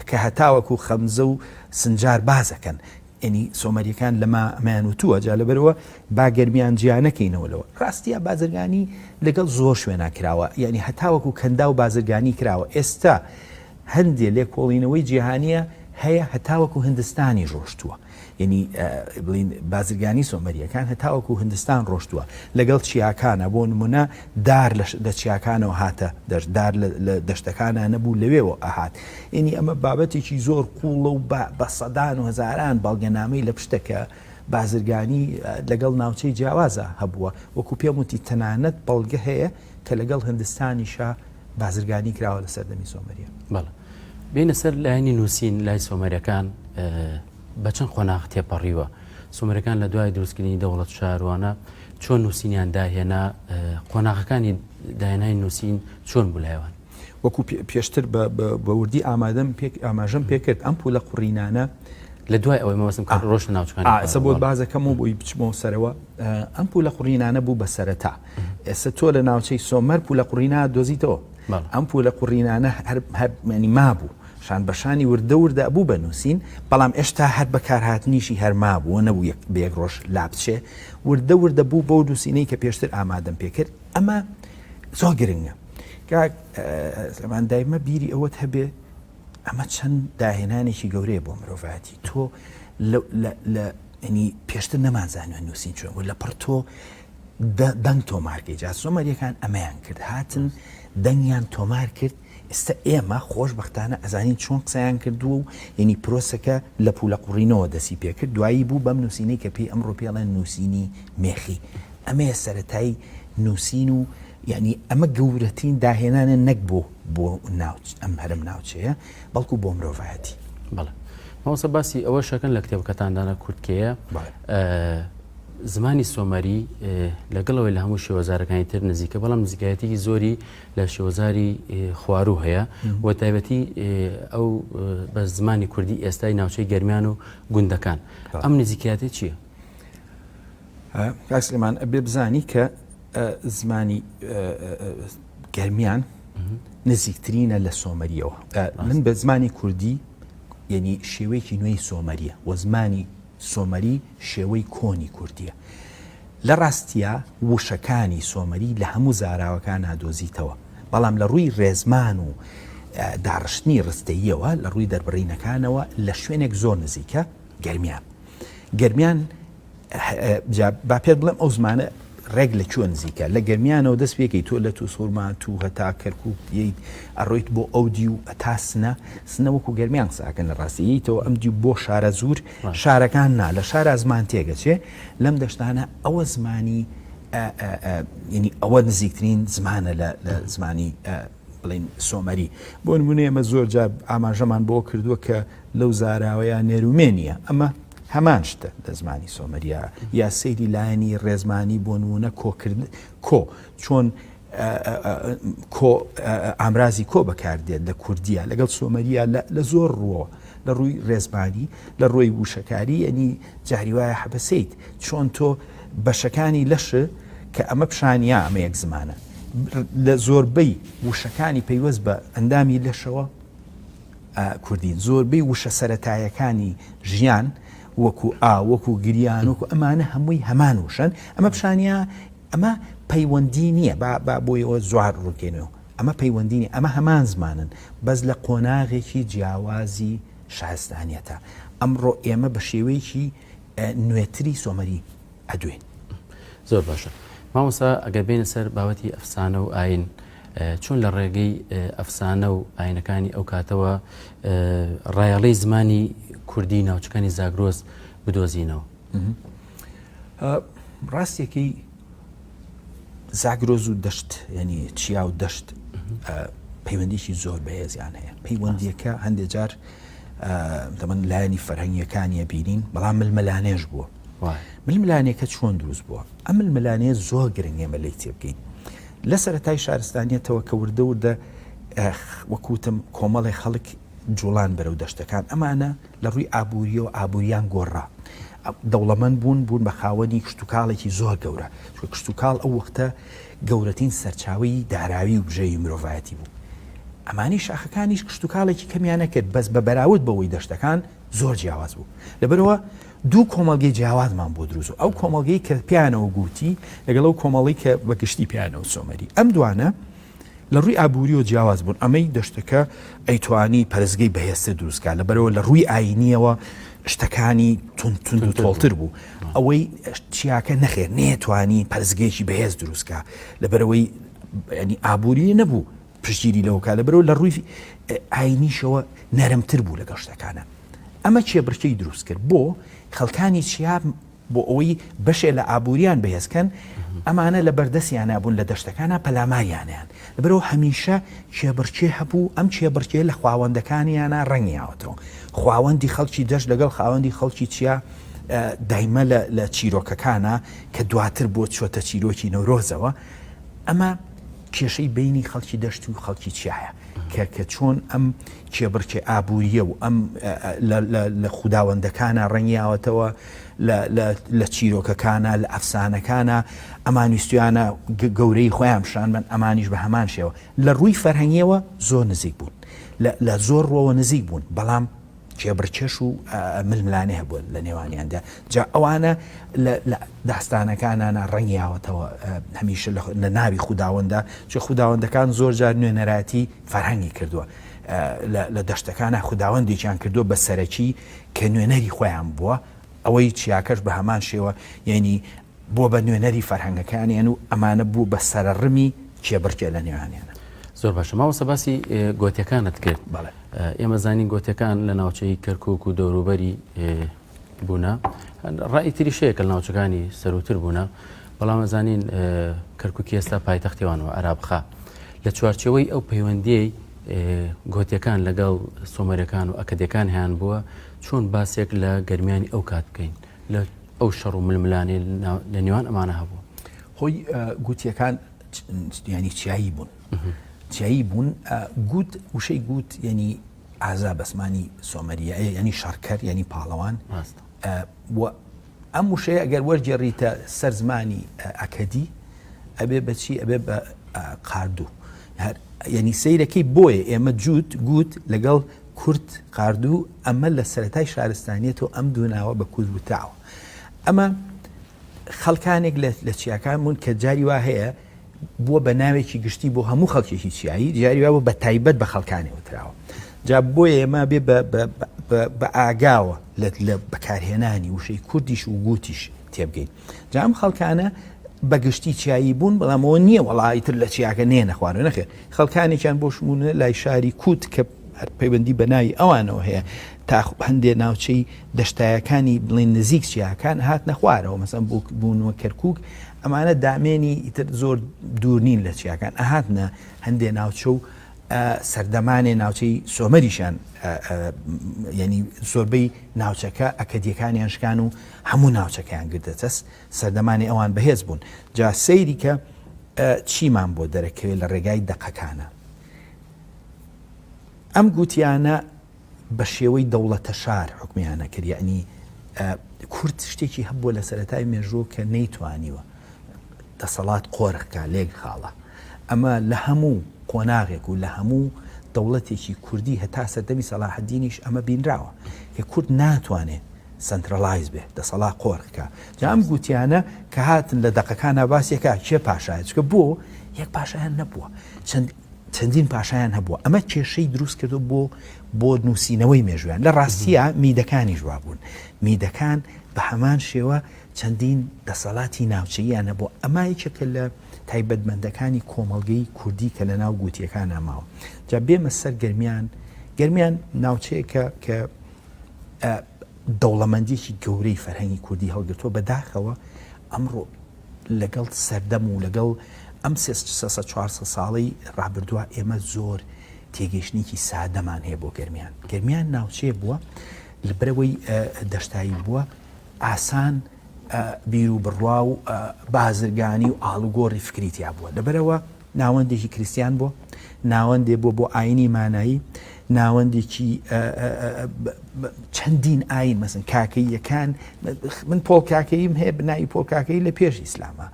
کە هەتاوەکو خەمزە و سنجار بازەکەن یەنی سۆمەریەکان لەما ئەمەیان وتووە جا لەبەرەوە با گەرمیان جیا نەکەینەوە لەوە ڕاستیە بازرگانی لەگەڵ زۆر شوێنا کراوە یعنی هەتاوەکو کەندا و بازرگانی کراوە ئێستا هەندێ لێکۆڵینەوەی جیهانیە هەیە هەتاوەکو هندستانی ڕۆشتووە یعنی بڵین بازرگانی سۆمەریەکان هەتاوەکو هندستان ڕۆشتووە لەگەڵ چیاکانە بۆ نمونە دار لە چیاکانەوە هاتە دەر دار لە دەشتەکانا نەبوو لەوێوە ئەهات یەنی ئەمە بابەتێکی زۆر قووڵە و بە سەدان و هەزاران بەڵگەنامەی لە پشتە کە بازرگانی لەگەڵ ناوچەی جیاوازە هەبووە وەکو پێم وتی تەنانەت بەڵگە هەیە کە لەگەڵ هندستانیشا بازرگانی کراوە لە سەردەمی سۆمەریە. بەڵێ بێینە سەر لایەنی نووسین لای سۆمەرەکان بە چەند قۆناغ تێپەڕیوە سۆمەرەکان لە دوای دروستکردنی دەوڵەت شاروانە چۆن نووسینیان داهێنا قۆناغەکانی داهێنانی نووسین چۆن بوو لایوان؟ وەکو پێشتر بە وردی ئامادەم پێک ئاماژەم پێکرد ئەم پولە قوڕینانە لە دوای ئەوەی مەبەستم کە ڕۆشتە ناوچەکانی ئێستا بۆت بازەکەم و بۆی بچمەوە سەرەوە ئەم پولە قوڕینانە بوو بە سەرەتا ئێستا تۆ لە ناوچەی سۆمەر پولە قوڕینا دۆزیتەوە ئەم پولە قوڕینانە هەر هەر مابوو شان بە شانی وردە وردە ئەبوو بە نووسین، بەڵام ئێشتا هەر بەکارهاتنیشی هەر مابوو و نەبوو یەک بە یەک ڕۆژ لابچێ، وردە وردە بوو بەو نووسینەی کە پێشتر ئامادەم پێ کرد. ئەمە زۆر گرنگە کاک سلێمان، دایمە بیری ئەوەت هەبێ ئەمە چەند داهێنانێکی گەورەیە بۆ مرۆڤایەتی. تۆ لە یەنی پێشتر نەمانزانیوە نووسین چۆن و لەپڕ تۆ دەنگ تۆمارکەی. جا سۆمەریەکان ئەمەیان کرد، هاتن دەنگیان تۆمار کرد. ئێستا ئێمە خۆشبەختانە ئەزانین چۆن قسەیان کردووە و یەنی پرۆسەکە لە پولەقوڕینەوە دەسی پێکرد دوایی بوو بەم نووسینەی کە پێی ئەمڕۆ پێڵێن نووسینی مێخی ئەمەیە سەرەتای نووسین و یعنی ئەمە گەورەترین داهێنانە نەک بۆ بۆ ناوچ ئەم هەرم ناوچەیە بەڵکو بۆ مرۆڤایەتی. بەڵێ مامۆستا باسی ئەوە شەکەن لە کتێبەکەتاندانە کورتکەیە زمانی سۆمەری لەگەڵەوەی لە هەموو شێوەزارەکانی تر نزیکە بەڵام نزیکایەتێکی زۆری لە شێوەزاری خواروو هەیە و تایبەتی ئەو بە زمانی کوردی ئێستای ناوچەی گەرمیان و گوندەکان ئەم نزیکایەتی چییە؟ کاک سلێمان ئەبێ بزانی کە زمانی گەرمیان نزیکترینە لە سۆمەریەوە من بە زمانی کوردی یعنی شێوەیەکی نوێی سۆمەریە و زمانی سۆمەری شێوەی کۆنی کوردیە. لە ڕاستیا وشەکانی سۆمەری لە هەموو زاراوەکان نادۆزیتەوە، بەڵام لە ڕووی ڕێزمان و داڕشتنی ڕستەییەوە، لە ڕووی دەربڕینەکانەوە لە شوێنێک زۆر نزیکە، گەرمیان. گەرمیان جا با پێت بڵێم ئەو زمانە ڕێک لە کوێ نزیکە لە گەرمیانەوە دەست پێکەی تۆ لە توسهورماتوو هەتا کەرکوک یەیت ئەڕۆیت بۆ ئەو دیو هەتا سنە سنە وەکو گەرمیان قسە ئەکەن لە ڕاستی یەیتەوە ئەم دیو بۆ شارەزوور شارەکان نا لە شارا زمان تێگەچێ لەم دەشتانە ئەوە زمانی یعنی ئەوە نزیکترین زمانە لە زمانی بڵین سۆمەری بۆ نمونە ئێمە زۆر جار ئاماژەمان بۆ کردووە کە لەو زاراوەیە نێرومێ نییە ئەمە هەمان شتە لە زمانی سۆمەریا یا سەیری لایەنی ڕێزمانی بۆ نمونە کۆکردن کۆ چۆن کۆ ئامرازی کۆ بەکاردێت لە کوردیە لەگەڵ سۆمەریە لە زۆر ڕووەوە لە ڕووی ڕێزمانی لە ڕووی وشەکاری یەنی جاری وایە حەبەسیت چۆن تۆ بەشەکانی لەش کە ئەمە پیشانیا ئەمە یەک زمانە لە زۆربەی وشەکانی پەیوەست بە ئەندامی لەشەوە کوردین زۆربەی وشە سەتایەکانی ژیان وەکو ئا وەکو گریان وەکو ئەمانە هەمووی هەمان وشەن ئەمە پیشانیا ئەمە پەیوەندی نییە با با بۆیەوە زوار ڕوونکەینەوە ئەمە پەیوەندی نییە ئەمە هەمان زمانن بەس لە قۆناغێکی جیاوازی شارستانیەتە ئەمڕۆ ئێمە بە شێوەیەکی نوێتری سۆمەری ئەدوێین. زۆر باشە مامۆستا ئەگەر بێینە سەر بابەتی ئەفسانە و ئاین چۆن لە ڕێگەی ئەفسانە و ئاینەکانی ئەو کاتەوە ڕایەڵەی زمانی کوردی ناوچەکانی زاگرۆس بدۆزینەوە؟ ڕاستیەکەی زاگرۆز و دەشت ینی چیا و دەشت پەیوەندیکی زۆر بەهێزیان هەیە پەیوەندیەکە هەندێک جار دەمن لایەنی فەرهەنگیەکانیە بینین بەڵام ململانێش بووە ململانێکە چۆن دروست بووە ئەم ململانێ زۆر گرنگە ئێمە لێی تێبگەین لە سەرەتای شارستانیەتەوە کە وردە وردە وەکوتم کۆمەڵی خەڵک جوڵان بەرەو دەشتەکان ئەمانە لە ڕووی ئابووریەوە ئابووریان گۆڕا دەوڵەمەند بوون بوون بە خاوەنی کشتتوکاڵێکی زۆر گەورە چونکە کشتتوکاڵ ئەو وەختە گەورەترین سەرچاوی داراوی و بژێوی مرۆڤایەتی بوو ئەمانی شاخەکانیش کشتتوکاڵێکی کەمیان نەکرد بەس بە بەراورد بەوەی دەشتەکان زۆر جیاواز بوو لەبەرەوە دوو کۆمەڵگەی جیاوازمان بۆ دروست و ئەو کۆمەڵگەی کە پیانەوە گوتی لەگەڵ ئەو کۆمەڵی کە بە گشتی پیانەوە سۆمەری ئەم دوانە لە ڕووی ئابووریەوە جیاواز بوون ئەمەی دەشتەکە ئەیتوانی پەرستگەی بەهێزتر دروستکا لەبەرەوە لە ڕووی ئاینیەوە شتەکانی تون تند و تۆڵتر بوو ئەوەی چیاکە نەخێر نێتوانی پەرستگەیەکی بەهێز دروستکا لەبەرەوەی ینی ئابووری نەبوو پشتگیری لەوە کا لەبەرەوە لە ڕووی ئاینیشەوە نەرمتر بوو لەگەڵ شتەکانە ئەمە کێبڕکێی دروست کرد بۆ خەڵکانی چیا بۆ ئەوەی بەشێ لە ئابووریان بەهێز کەن، ئەمانە لە بەردەستیانا بوون لە دەشتەکانا پەلاماریانیان. لەبەرئەوە هەمیشە کێبڕکێ هەبوو، ئەم کێبڕکێ لە خواوەندەکانیانا ڕەنگیاوەتەوە. خواوەندی خەڵکی دەشت لەگەڵ خاوەندی خەڵکی چیا دایمە لە چیرۆکەکانا کە دواتر بۆ چۆتە چیرۆکی نەورۆزەوە، ئەمە کێشەی بەینی خەڵکی دەشت و خەڵکی چیایە. کە کە چۆن ئەم کێبڕکێ ئابووریە و ئەم لە خوداوەندەکانە ڕەنگیاوەتەوە لە چیرۆکەکانە لە ئەفسانەکانە ئەمان ویستویانە گەورەی خۆیان پیشان بن ئەمانیش بە هەمان شێوە لە ڕووی فەرهەنگیەوە زۆر نزیک بوون لە زۆر ڕۆوە نزیک بوون بەڵام کێبڕکێش و ململانێ هەبووە لە نێوانیاندا جا ئەوانە لە داستانەکانانە ڕەنگیاوەتەوە هەمیشە لە ناوی خوداوەندا چ خوداوەندەکان زۆر جار نوێنەرایەتی فەرهەنگی کردووە لە دەشتەکانە خوداوەندێکیان کردووە بە سەرەکی کە نوێنەری خۆیان بووە ئەوەی چیاکەش بە هەمان شێوە یعنی بووە بە نوێنەری فەرهەنگەکانیان و ئەمانە بوو بە سەرەڕمی کێبڕکێ لە نێوانیانە. زۆر باشە مامۆستا باسی گۆتیەکانت کرد بەڵێ. ئێمە زانین گۆتیەکان لە ناوچەی کەرکک و دەوروبەری بوونە ڕای تریش هەیە کە لە ناوچەکانی سەروتر بوونە بەڵام ئەزانین کەرککی ئێستا پایتەختیوانەوە عەرابخا لە چوارچێوەی ئەو پەیوەندیەی گۆتیەکان لەگەڵ سۆمەرەکان و ئەکەدەکان هەیان بووە چۆن باسێک لە گەرمیانی ئەو کات بکەین لە ئەو شەڕ و ململانێ لە نێوان ئەمانە هەبوو. خۆی گوتیەکان ینی چیایی بوون چیایی بوون گوت وشەی گوت ینی ئازا بەسمانی سۆمەریە ینی شەڕکەر ینی پاڵەوان ئەم وشەیە ئەگەر وەرگێڕیتە سەر زمانی ئەکەدی ئەبێ بەچی ئەبێ بە قاردوو یعنی سەیرەکەی بۆیە ئێمە جووت گوت لەگەڵ کورد قاردوو ئەمە لە سەرەتای شارستانیەتەوە ئەم دوو ناوە بە کورد وتراوە. ئەمە خەڵکانێک لە چیاکان بوون کە جاری وا هەیە بووە بە ناوێکی گشتی بۆ هەموو خەڵکێکی چیایی جاری وا بوو بە تایبەت بە خەڵکانی وتراوە. جا بۆیە ئێمە بێ بە ئاگاوە لە بەکارهێنانی وشەی کوردیش و گوتیش تێبگەین. جا ئەم خەڵکانە بە گشتی چیایی بوون بەڵام ئەوە نییە وەڵا ئیتر لە چیاکە نێنە خوارەوە نەخێر خەڵکانێکیان بۆ شمونە لای شاری کووت کە هەر پەیوەندی بە ناوی ئەوانەوە هەیە تا هەندێ ناوچەی دەشتایەکانی بڵین نزیک چیاکان هاتنە خوارەوە مەسەن بوو بوونوە کەرکک ئەمانە دامێنی ئیتر زۆر دوور نین لە چیاکان ئەهاتنە هەندێ ناوچە و سەردەمانێ ناوچەی سۆمەریشیان یعنی زۆربەی ناوچەکە ئەکەدیەکانیان شکان و هەموو ناوچەکەیان گرتە دەست سەردەمانی ئەوان بەهێز بوون جا سەیری کە چیمان بۆ دەرەکەوێت لە ڕێگای دەقەکانە ئەم گوتیانە بە شێوەی دەوڵەتە شار حکمیانە کرد یعنی کورد شتێکی هەبووە لە سەرەتای مێژوو کە نەیتوانیوە دەسەڵات قۆرخ کا لێک خاڵە. ئەمە لە هەموو قۆناغێک و لە هەموو دەوڵەتێکی کوردی هەتا سەردەمی سەلاحەدینیش ئەمە بینراوە کە کورد ناتوانێ centralize بێ دەسەڵات قۆرخ کا. جا ئەم گوتیانە کە هاتن لە دەقەکانا باسیەکا کێ پاشایە چونکە بۆ یەک پاشایان نەبووە چەند چەندین پاشایان هەبووە ئەمە کێشەی دروست کردو بۆ بۆ نووسینەوەی مێژویان لە ڕاستیە میدەکانیش وابوون میدەکان بە هەمان شێوە چەندین دەسەڵاتی ناوچەییان هەبووە، ئەمە یەکێکە لە تایبەتمەندەکانی کۆمەڵگەی کوردی کە لەناو گوتییەکانا ماوە. جا بێمە سەر گەرمیان، گەرمیان ناوچەیەکە کە دەوڵەمەندیەکی گەورەی فەرهەنگی کوردی هەڵگرتووە، بەداخەوە ئەمڕۆ لەگەڵ سەردەم و لەگەڵ ئەم 300 400 ساڵەی ڕابردووە ئێمە زۆر. تێگەیشتنێکی سادەمان هەیە بۆ گەرمیان. گەرمیان ناوچەیە بووە لەبەرئەوەی دەشتایی بووە ئاسان بیر و بڕوا و بازرگانی و ئاڵوگۆڕی فکری تیا بووە. لەبەرئەوە ناوەندێکی کریستیان بووە، ناوەندێ بووە بۆ ئاینی مانایی، ناوەندێکی چەندین ئاین مەسن کاکەییەکان من پۆڵ کاکەییم هەیە بناوی پۆڵ کاکەیی لە پێش ئیسلامە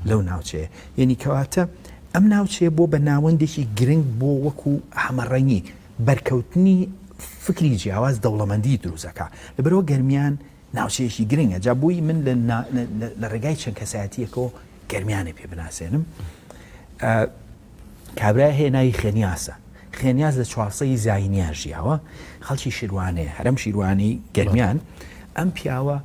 لەو ناوچەیە یعنی کەواتە ئەم ناوچەیە بۆ بە ناوەندێکی گرنگ بۆ وەکو هەمەڕەنگی بەرکەوتنی فکری جیاواز دەوڵەمەندی دروستەکە لەبەرەوە گەرمیان ناوچەیەکی گرنگە جا بۆی من لە ڕێگای چەند کەسایەتیەکەوە گەرمیانە پێ بناسێنم کابرای هەیە ناوی خێنیاسە خێنیاز لە چوارسەی زینیا ژیاوە خەڵکی شیروانەیە هەرم شیروانی گەرمیان ئەم پیاوە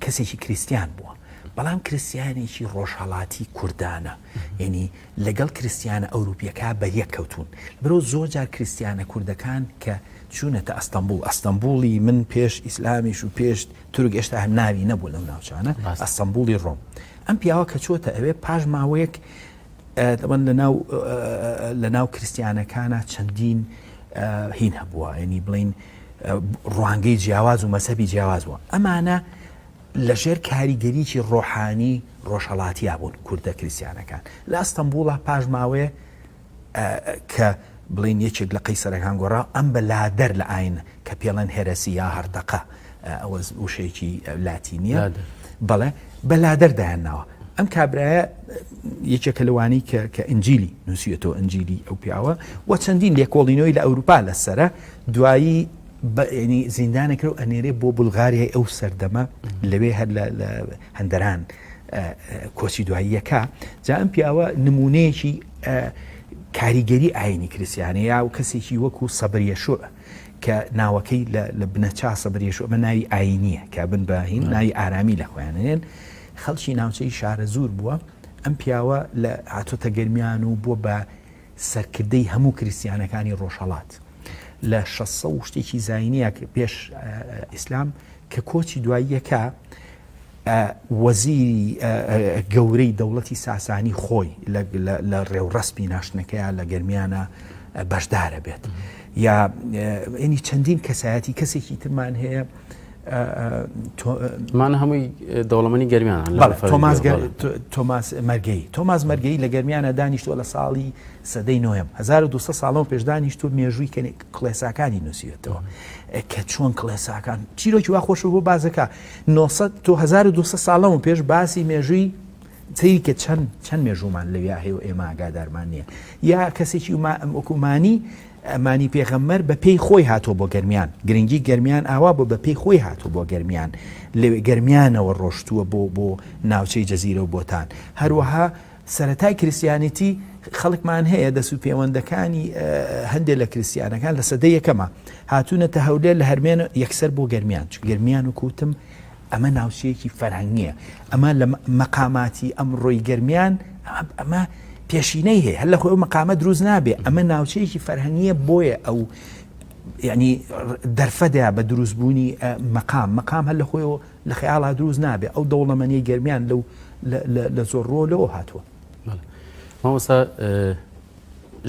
کەسێکی کریسیان بووە بەڵام کریسیانێکی ڕۆژهەڵاتی کوردانە یعنی لەگەڵ کریستیانە ئەوروپیەکە بەریەک کەوتوون برۆ زۆر جار کریستیانە کوردەکان کە چوونەتە ئەستەمبوڵ ئەستەمبوڵی من پێش ئیسلامیش و پێش تورک ئێشتا هەر ناوی نەبوو لەو ناوچانە ئەستەمبوڵی ڕۆم ئەم پیاوە کە چۆتە ئەوێ پاش ماوەیەک دەڵێن لەناو لەناو کریستیانەکانە چەندین هین هەبووە ینی بڵین ڕوانگەی جیاواز و مەسەبی جیاواز بووە ئەمانە لەژێر کاریگەریی ڕۆحانی ڕۆژهەڵاتیا بوون کوردە کریسیانەکان لە ئەستەمبوڵا پاش ماوەیە کە بڵین یەکێک لە قەیسەرەکان گۆڕا ئەم بە لادەر لە ئاین کە پێڵێن هێرەسی یا هەرتەقە ئەوە وشەیەکی لاتینیە بەڵێ بە لادەر دایان ناوە ئەم کابرایە یەکێکە لەوانی کە کە ئنجیلی نووسیەتەوە ئنجیلی ئەو پیاوە و چەندین لێکۆڵینەوەی لە ئەوروپا لەسرە دوایی ینی زیندانێک و ئەنێرێ بۆ بولغاریای ئەو سەردەمە لەوێ هەر لە هەندەران کۆچی دواییەکە جا ئەم پیاوە نمونەیەکی کاریگەری ئاینی کریسیانە یا و کەسێکی وەکو سەبریەشوع کە ناوەکەی لە بنەچا سەبریەشوع بە ناوی ئاینیە کە بن بە هین ناوی ئارامی لە خۆیانێن خەڵکی ناوچەی شارەزوور بووە ئەم پیاوە لە هاتۆتە گەرمیان و بووە بە سەرکردەی هەموو کریستیانەکانی ڕۆژهەڵات لە 600 و شتێکی زاینیە پێش ئیسلام کە کۆچی دواییەکە وەزیری گەورەی دەوڵەتی ساسانی خۆی لە ڕێوڕەسمی ناشتنەکەیا لە گەرمیانە بەشدارە بێت یا ینی چەندین کەسایەتی کەسێکی ترمان هەیە مان هەمووی دەوڵەمەنی گەرمیان تۆماس تۆماس مەرگەی تۆماس مەرگەی لە گەرمیانە دانیشتووە لە ساڵی سەدەی نۆیەم 1200 ساڵەوە پێش دانیشتووە مێژووی کڵێساکانی نووسیوێتەوە کە چۆن کڵێساکان چیرۆکی وا خۆش بۆ بازەکە 900 تۆ 1200 ساڵەوە پێش باسی مێژووی سەیری کە چەند چەند مێژوومان لەویا هەیە و ئێمە ئاگادارمان نییە یا کەسێکی وەکومانی ئەمانی پێغەمبەر بە پێی خۆی هاتووە بۆ گەرمیان گرنگی گەرمیان ئاوا بۆ بە پێی خۆی هاتوو بۆ گەرمیان لەوێ گەرمیانەوە ڕۆشتووە بۆ بۆ ناوچەی جەزیرە و بۆتان هەروەها سەرەتای کریستیانیتی خەڵکمان هەیە دەست و پێوەندەکانی هەندێک لە کریستیانەکان لە سەدەی یەکەمە هاتوونەتە هەولێر لە هەرمێن یەکسەر بۆ گەرمیان چ گەرمیان و کوتم ئەمە ناوچەیەکی فەرهەنگیە ئەمە لە مەقاماتی ئەمڕۆی گەرمیان ئەمە پێشینەی هەیە هەر لە خۆی ئەو مەقامە دروست نابێ ئەمە ناوچەیەکی فەرهەنگیە بۆیە ئەو یعنی دەرفەتە بە دروستبوونی مەقام مەقام هەر لە خۆیەوە لە خەیاڵا دروست نابێ ئەو دەوڵەمەنیەی گەرمیان لەو لە زۆر ڕۆ لەوە هاتووە. مامۆستا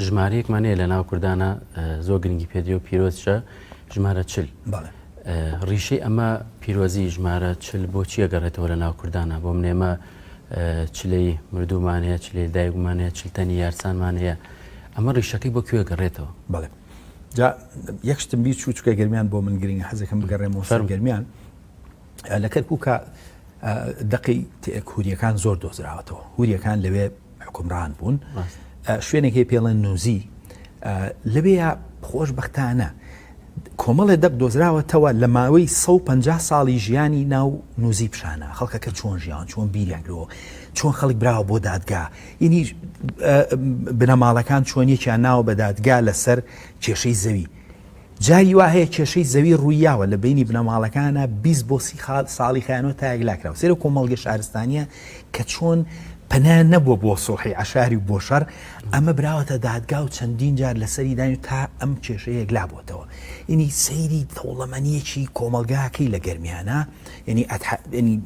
ژمارەیەکمان هەیە لە ناو کوردانە زۆر گرنگی پێدرێ و پیرۆزشە ژمارە چل ڕیشەی ئەمە پیرۆزی ژمارە چل بۆ چیە گەڕێتەوە لە ناو کوردانە بۆ منێمە چلەی مردومان هەیە چلەی دایکمان هەیە چلتەنی یارسانمان هەیە ئەمە ڕیشەکەی بۆ کوێ گەڕێتەوە بەڵێ جا یەک شتم بیر چوو چکە گەرمیان بۆ من گرنگە حەزەکەم بگەڕێمەوە سەر گەرمیان لە کەرکووکە دەقی هوریەکان زۆر دۆزراوەتەوە هوریەکان لەوێ حکومڕان بوون شوێنێک هەیە پێڵێن نوزی لەوێ خۆشببختانە کۆمەڵێ دەق دۆزراوەتەوە لە ماوەی 150 ساڵی ژیانی ناو نوزی پیشانە خەڵکەکە چۆن ژیان چۆن بیریان کردەوە چۆن خەڵک براوە بۆ دادگا یعنی بنەماڵەکان چۆن یەکیان ناوە بە دادگا لەسەر کێشەی زەوی جاری وا هەیە کێشەی زەوی ڕوویاوە لە بەینی بنەماڵەکانا 20 بۆ 30 ساڵی خایانەوە تا یەکلاکراوە سەیرە کۆمەڵگە شارستانیە کە چۆن پەنایان نەبووە بۆ سوڵحی عەشاری و بۆ شەڕ، ئەمە براوەتە دادگا و چەندین جار لەسەری داین و تا ئەم کێشەیە یەکلا بۆتەوە. یەنی سەیری دەوڵەمەنییەکی کۆمەڵگاکەی لە گەرمیانە، یەنی یەنی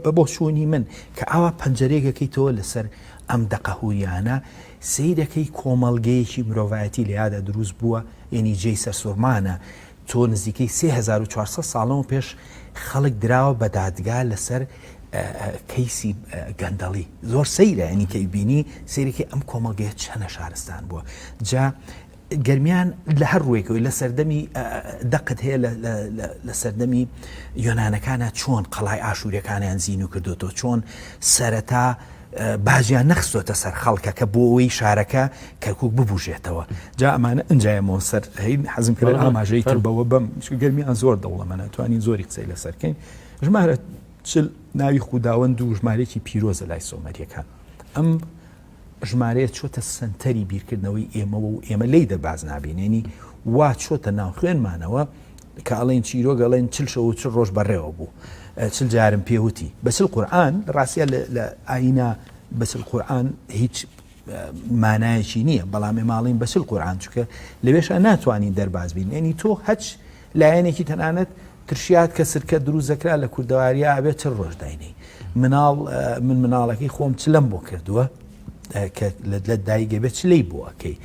بە بۆچوونی من کە ئاوا پەنجەرەیەک ئەکەیتەوە لەسەر ئەم دەقە هوریانە، سەیرەکەی کۆمەڵگەیەکی مرۆڤایەتی لەیادا دروست بووە، یەنی جێی سەرسوڕمانە تۆ نزیکەی 3400 ساڵ لەمەو پێش خەڵک دراوە بە دادگا لەسەر کەیسی گەندەڵی زۆر سەیرە ینی کە بینی سەیرێکی ئەم کۆمەڵگەیە چەنە شارستان بووە جا گەرمیان لە هەر ڕوویەکەوەی لە سەردەمی دەقت هەیە لە سەردەمی یۆناانەکانە چۆن قەڵای ئاشوورەکانیان زیینو کردوتەوە چۆن سەرەتا باجیان نەخستۆتە سەر خەڵکەکە بۆ ئەوەی شارەکە کەرکک ببوژێتەوە جا ئەمانە ئەنجایەمەوە سەر هەین حەزم کرد ئاماژەی تر بەوە بەم گەرمیان زۆر دەوڵەمەنە توانین زۆری قسەی لەسەرکەین ژمارە چل ناوی خوداوەند و ژمارێکی پیرۆزە لای سۆمەریەکان ئەم ژمارەیە چۆتە سنتەری بیرکردنەوەی ئێمەوە و ئێمە لی دەرباز نابینێنی وا چۆتە ناو خوێنمانەوە کە ئەڵێن چیرۆک ئەڵێن چل شەو و چل ڕۆژ بەڕێوە بوو چل جارم پێوتی بە چل قورآن ڕاستە لە ئاینا بە چل قورآن هیچ مانایەکی نییە بەڵام ئێماڵین بە چل قورآن چکە لەوێشە ناتوانین دەرباز بین ینی تۆ هەچ لایەنێکی تەنانەت ترشیات کە سرکە دروست دەکرا لە کوردەواریا ئەبێت چل ڕۆژ داینەی مناڵ من مناڵەکەی خۆم چلم بۆ کردووە کە لە دایگە بێت چلەی بۆ ئەەکەی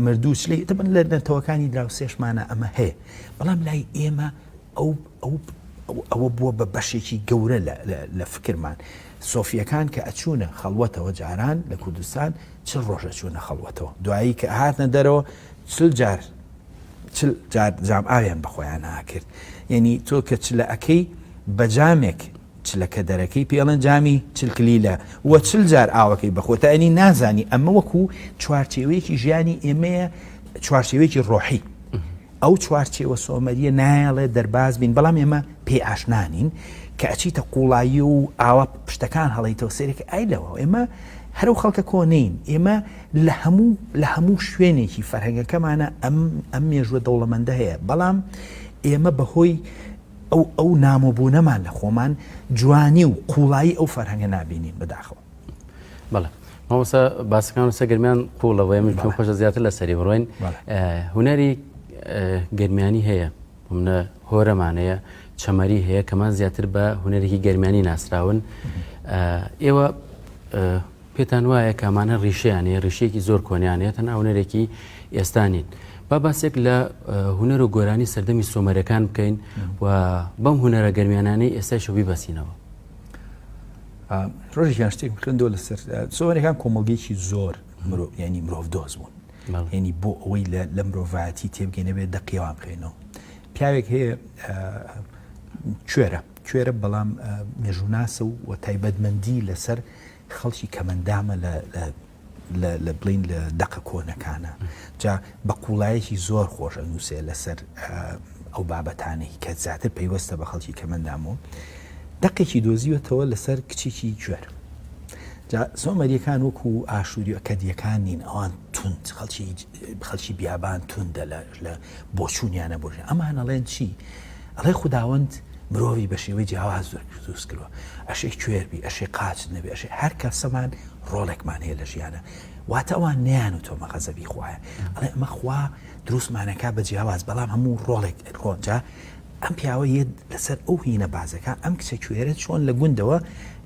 مردوو چلەی دەبن لە نەتەوەکانی دراوسێشمانە ئەمە هەیە بەڵام لای ئێمە ئەو ئەو ئەوە بووە بە بەشێکی گەورە لە فکرمان سۆفیەکان کە ئەچوونە خەڵوەتەوە جاران لە کوردستان چل ڕۆژە چوونە خەڵوەتەوە دوایی کە هاتنە دەرەوە چل جار چل جار جام ئاویان بەخۆیان ئاکرد یعنی تۆ کە چلە ئەەکەی بە جامێک چلەکە دەرەکەی پێڵێن جامی چل کلیلە و چل جار ئاوەکەی بەخۆتە ئەنی نازانی ئەمە وەکو چوارچێوەیەکی ژیانی ئێمەیە چوارچێوەیەکی ڕۆحی ئەو چوارچێوە سۆمەریە نایەڵێ دەرباز بین بەڵام ئێمە پێی ئاشنانین کە ئەچیتە قوڵایی و ئاوا پشتەکان هەڵیتەوە سێرێک ئای لەوە ئێمە هەرو خەڵکە کۆنین ئێمە لە هەموو لە هەموو شوێنێکی فەرهەنگەکەمانە ئەم ئەم مێژوە دەوڵەمەندە هەیە بەڵام ئێمە بەهۆی ئەو ئەو نامۆبوونەمان لە خۆمان جوانی و قوڵایی ئەو فەرهەنگە نابینین بەداخەوە. بەڵێ مامۆستا باسەکان لەسەر گەرمیان قوڵە و ئێمە پێم خۆشە زیاتر لەسەری بڕۆین هونەری گەرمیانی هەیە منە هۆرەمان هەیە چەمەری هەیە کەمان زیاتر بە هونەرێکی گەرمیانی ناسراون ئێوە پێتان وایە کە ئەمانە ڕیشەیان هەیە، ڕیشەیەکی زۆر کۆنیان هەیە، تەنها هونەرێکی ئێستا نین. با باسێک لە هونەر و گۆرانی سەردەمی سۆمەرەکان بکەین و بەم هونەرە گەرمیانانەی ئێستایشەوە بیبەستینەوە. ڕۆژێکیان شتێکم خوێندەوە لەسەر سۆمەرەکان کۆمەڵگەیەکی زۆر مرۆ یعنی مرۆڤ دۆز بوون یعنی بۆ ئەوەی لە مرۆڤایەتی تێبگەین ئەبێ دەقیەوان بخوێنەوە پیاوێک هەیە کوێرە کوێرە بەڵام مێژووناسە و تایبەتمەندی لەسەر خەڵکی کەمەندامە لە لە لە بڵین لە دەقە کۆنەکانە جا بە قوڵایەکی زۆر خۆش ئەنووسێ لەسەر ئەو بابەتانەی کە زیاتر پەیوەستە بە خەڵکی کەمەندامەوە دەقێکی دۆزیوەتەوە لەسەر کچێکی کوێر جا سۆمەریەکان وەکو ئاشووری ئەکەدیەکان نین ئەوان توند خەڵکی خەڵکی بیابان توندە لە بۆچوونیانە بۆژە ئەمان ئەڵێن چی ئەڵێ خوداوەند مرۆڤی بە شێوەی جیاواز دروست کردووە ئەشێ کوێر بی ئەشێ قاچت نەبێ ئەشێ هەر کەسەمان ڕۆڵێکمان هەیە لە ژیانە واتە ئەوان نیان و تۆمە غەزەبی خوایە ئەڵێ ئەمە خوا دروستمانەکە بە جیاواز بەڵام هەموو ڕۆڵێک ڕۆنجا ئەم پیاوە یەت لەسەر ئەو هینە بازەکە ئەم کچە کوێرە چۆن لە گوندەوە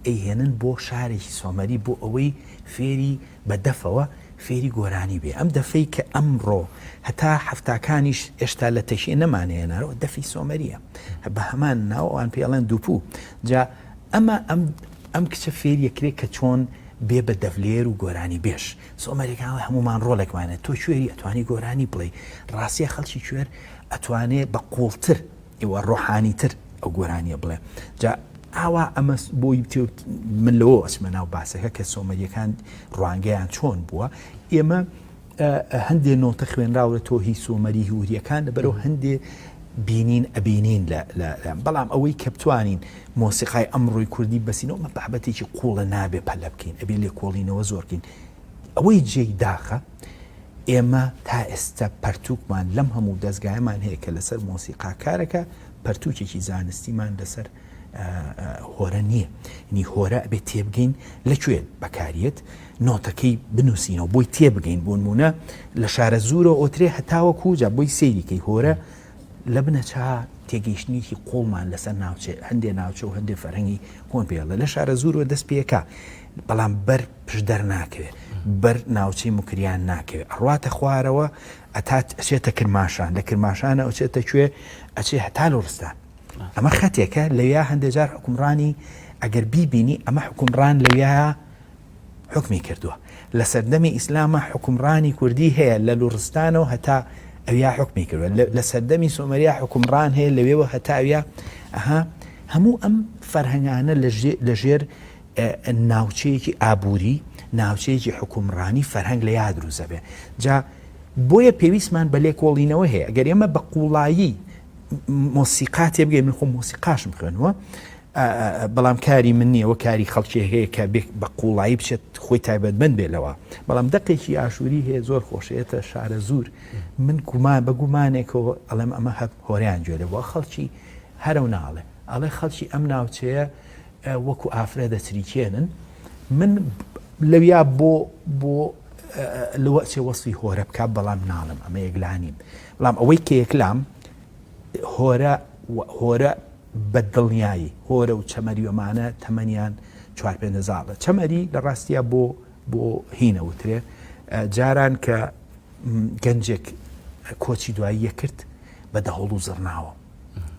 ئەیهێنن بۆ شارێکی سۆمەری بۆ ئەوەی فێری بە دەفەوە فێری گۆرانی بێ ئەم دەفەی کە ئەمڕۆ هەتا حەفتاکانیش ئێشتا لە تەکیە نەمانەیەنارەوە دەفی سۆمەریە بە هەمان ناو ئەوان پێی ئەڵێن دوپو جا ئەمە ئەم ئەم کچە فێریە کرێ کە چۆن بێ بە دەفلێر و گۆرانی بێژ سۆمەریەکان هەمومان ڕۆڵێکمانە تۆ کوێری ئەتوانی گۆرانی بڵێ ڕاستیە خەڵکی کوێر ئەتوانێ بە قوڵتر ئیوە ڕۆحانی تر ئەو گۆرانیە بڵێ جا ئاوا ئەمە بۆی من لەوە ئەچمە ناو باسەکە کە سۆمەریەکان ڕوانگەیان چۆن بووە ئێمە هەندێ نۆتە خوێنراوە تۆ هی سۆمەری هوریەکان لەبەرەوە هەندێ بینین ئەبینین لە بەڵام ئەوەی کە بتوانین مۆسیقای ئەمڕۆی کوردی بەسینەوە مە بابەتێکی قوڵە نابێ پەلە بکەین ئەبێ لێکۆڵینەوە زۆرکەین ئەوەی جێی داخە ئێمە تا ئێستا پەرتووکمان لەم هەموو دەزگایەمان هەیە کە لەسەر مۆسیقا کارەکە، پەرتووکێکی زانستیمان لەسەر هۆرە نییە نی هۆرە ئەبێ تێبگەین لە کوێ بەکاریێت نۆتەکەی بنووسینەوە بۆی تێبگەین بۆ نمونە لە شارە زورە ئۆترێ هەتاوەکو جا بۆی سەیریکەی هۆرە لە بنەچە تێگەیشتنێکی قوڵمان لەسەر ناوچێ هەندێ ناوچە و هەندێ فەرهەنگی کۆن پێڵە لە شارە زورەوە دەست پێکا بەڵام بەر پشدەر ناکەوێ بەر ناوچەی موکریان ناکەوێ ئەڕواتە خوارەوە ئەتا ئەچێتە کرماشان لە کرماشانە ئەچێتە کوێ ئەچێ هەتا لوڕستان ئەمە خەتێکە لەویا هەندێک جار حکومڕانی ئەگەر بیبینی ئەمە حکومڕان لەویا حکمی کردووە لە سەردەمی ئیسلامە حکومڕانی کوردی هەیە لە لوڕستانەوە هەتا ئەویا حکمی کردووە لە سەردەمی سۆمەریا حکومڕان هەیە لەوێوە هەتا ئەویا ئەها هەموو ئەم فەرهەنگانە لە ژێر ناوچەیەکی ئابووری، ناوچەیەکی حوکمڕانی فەرهەنگ لە یا دروست دەبێ. جا بۆیە پێویستمان بە لێکۆڵینەوە هەیە. ئەگەر ئێمە بە قووڵایی مۆسیقا تێبگەین، من خۆم مۆسیقاشم خوێنوە، بەڵام کاری من نییە وە کاری خەڵکی هەیە کە بە قوڵایی بچێت خۆی تایبەتمەند بێ لەوە بەڵام دەقێکی ئاشووری هەیە زۆر خۆشێتە شارە زور من گومان بە گومانێکەوە ئەڵێم ئەمە هەب هۆریان گوێ لە بۆ خەڵکی هەرە و ناڵێ ئەڵێ خەڵکی ئەم ناوچەیە وەکو ئافرەت دەچریکێنن من لەویا بۆ بۆ لەوە چێ وەسفی هۆرە بکە بەڵام ناڵم ئەمە یەکلانیم بەڵام ئەوەی کە یەکلام هۆرە هۆرە بە دڵنیایی هۆرە و چەمەری ئەمانە تەمەنیان چوار پێ زاڵە چەمەری لە ڕاستیە بۆ بۆ هینە وترێ جاران کە گەنجێک کۆچی دوایی کرد بە دەهۆڵ و زڕناوە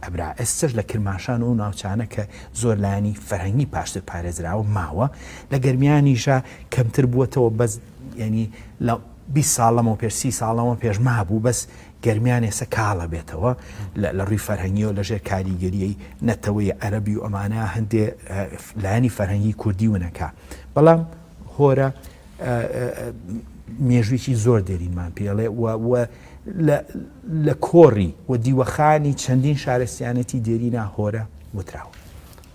ئەبرا ئێستەش لە کرماشان و ئەو ناوچانە کە زۆر لایەنی فەرهەنگی پاشتر پارێزراوە ماوە، لە گەرمیانیشا کەمتر بووەتەوە بەس یانی لە 20 ساڵ لەمەو پێش سی ساڵ لەمەو پێش مابوو بەس گەرمیان ئێستا کاڵە بێتەوە لە ڕووی فەرهەنگیەوە لەژێر کاریگەریی نەتەوەی عەرەبی و ئەمانە هەندێ لایەنی فەرهەنگی کوردی ونەکا بەڵام هۆرە مێژوویەکی زۆر دێرینمان پێڵێ و لە کۆڕی و دیوەخانی چەندین شارستیانەتی دێرینا هۆرە وتراوە.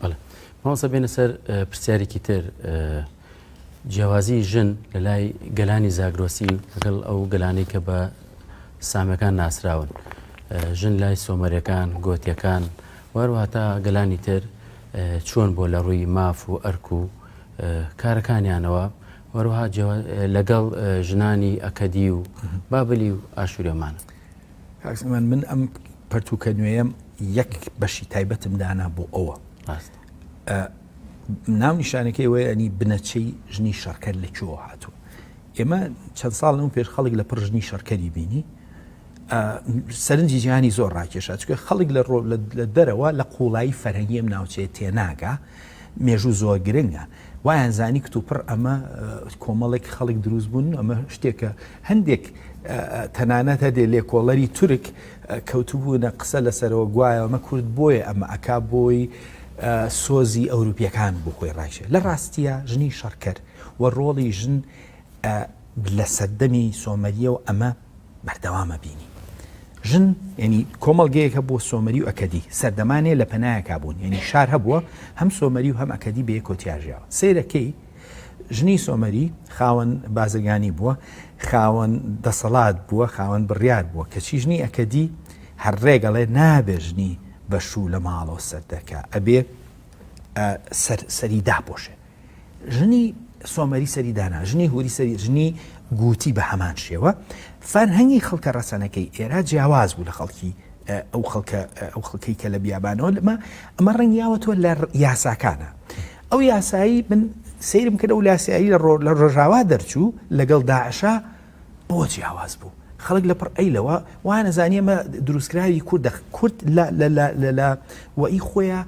بەڵێ مامۆستا بێنە سەر پرسیارێکی تر جیاوازی ژن لە لای گەلانی زاگرۆسی لەگەڵ ئەو گەلانەی کە بە سامەکان ناسراون ژن لای سۆمەرەکان گۆتیەکان وەروها تا گەلانی تر چۆن بۆ لە ڕووی ماف و ئەرک و کارەکانیانەوە وەروها لەگەڵ ژنانی ئەکەدی و بابلی و ئاشوریەمانە. کاک سلێمان من ئەم پەرتووکە نوێیەم یەک بەشی تایبەتم دانا بۆ ئەوە ناونیشانەکەی وەیە ئەنی بنەچەی ژنی شەڕکەر لە کوێوە هاتووە ئێمە چەند ساڵ لەم پێش خەڵک لە پڕ ژنی شەڕکەری بینی سەرنجی جیهانی زۆر ڕاکێشا چونکە خەڵک لە لە دەرەوە لە قوڵایی فەرهەنگی ئەم ناوچەیە تێناگا مێژوو زۆر گرنگە وایان زانی کتوپڕ ئەمە کۆمەڵێک خەڵک دروست بوون ئەمە شتێکە هەندێک تەنانەت هەدێ لێکۆڵەری تورک کەوتبوونە قسە لەسەرەوە گوایە ئەمە کورد بۆیە ئەمە ئەکا بۆی سۆزی ئەوروپیەکان بۆ خۆی ڕایشێ لە ڕاستیە ژنی شەڕکەر و ڕۆڵی ژن لە سەردەمی سۆمەریەوە ئەمە بەردەوامە بینی ژن یعنی کۆمەڵگەیەک هەبووە سۆمەری و ئەکەدی سەردەمانێ لە پەنایەکا بوون یعنی شار هەبووە هەم سۆمەری و هەم ئەکەدی بە یەکەوە تیا ژیاوە سەیرەکەی ژنی سۆمەری خاوەن بازرگانی بووە خاوەن دەسەڵات بووە خاوەن بڕیار بووە کەچی ژنی ئەکەدی هەر ڕێگەڵێ نابێ ژنی بەشوو لە ماڵەوە سەر دەرکا ئەبێ سەر سەری داپۆشێ ژنی سۆمەری سەری دانا، ژنی هوری سەری، ژنی گوتی بە هەمان شێوە. فەرهەنگی خەڵکە ڕەسەنەکەی ئێرا جیاواز بوو لە خەڵکی ئەو خەڵکە ئەو خەڵکەی کە لە بیابانەوە لەمە ئەمە ڕەنگیاوەتەوە لە یاساکانە. ئەو یاسایی من سەیرم کرد ئەو لاسایی لە لە ڕۆژاوا دەرچوو لەگەڵ داعشا بۆ جیاواز بوو خەڵک لە پڕ ئەی لەوە وانەزانی ئەمە دروستکراوی کوردە کورد لە لە لە لە لە وەئی خۆیە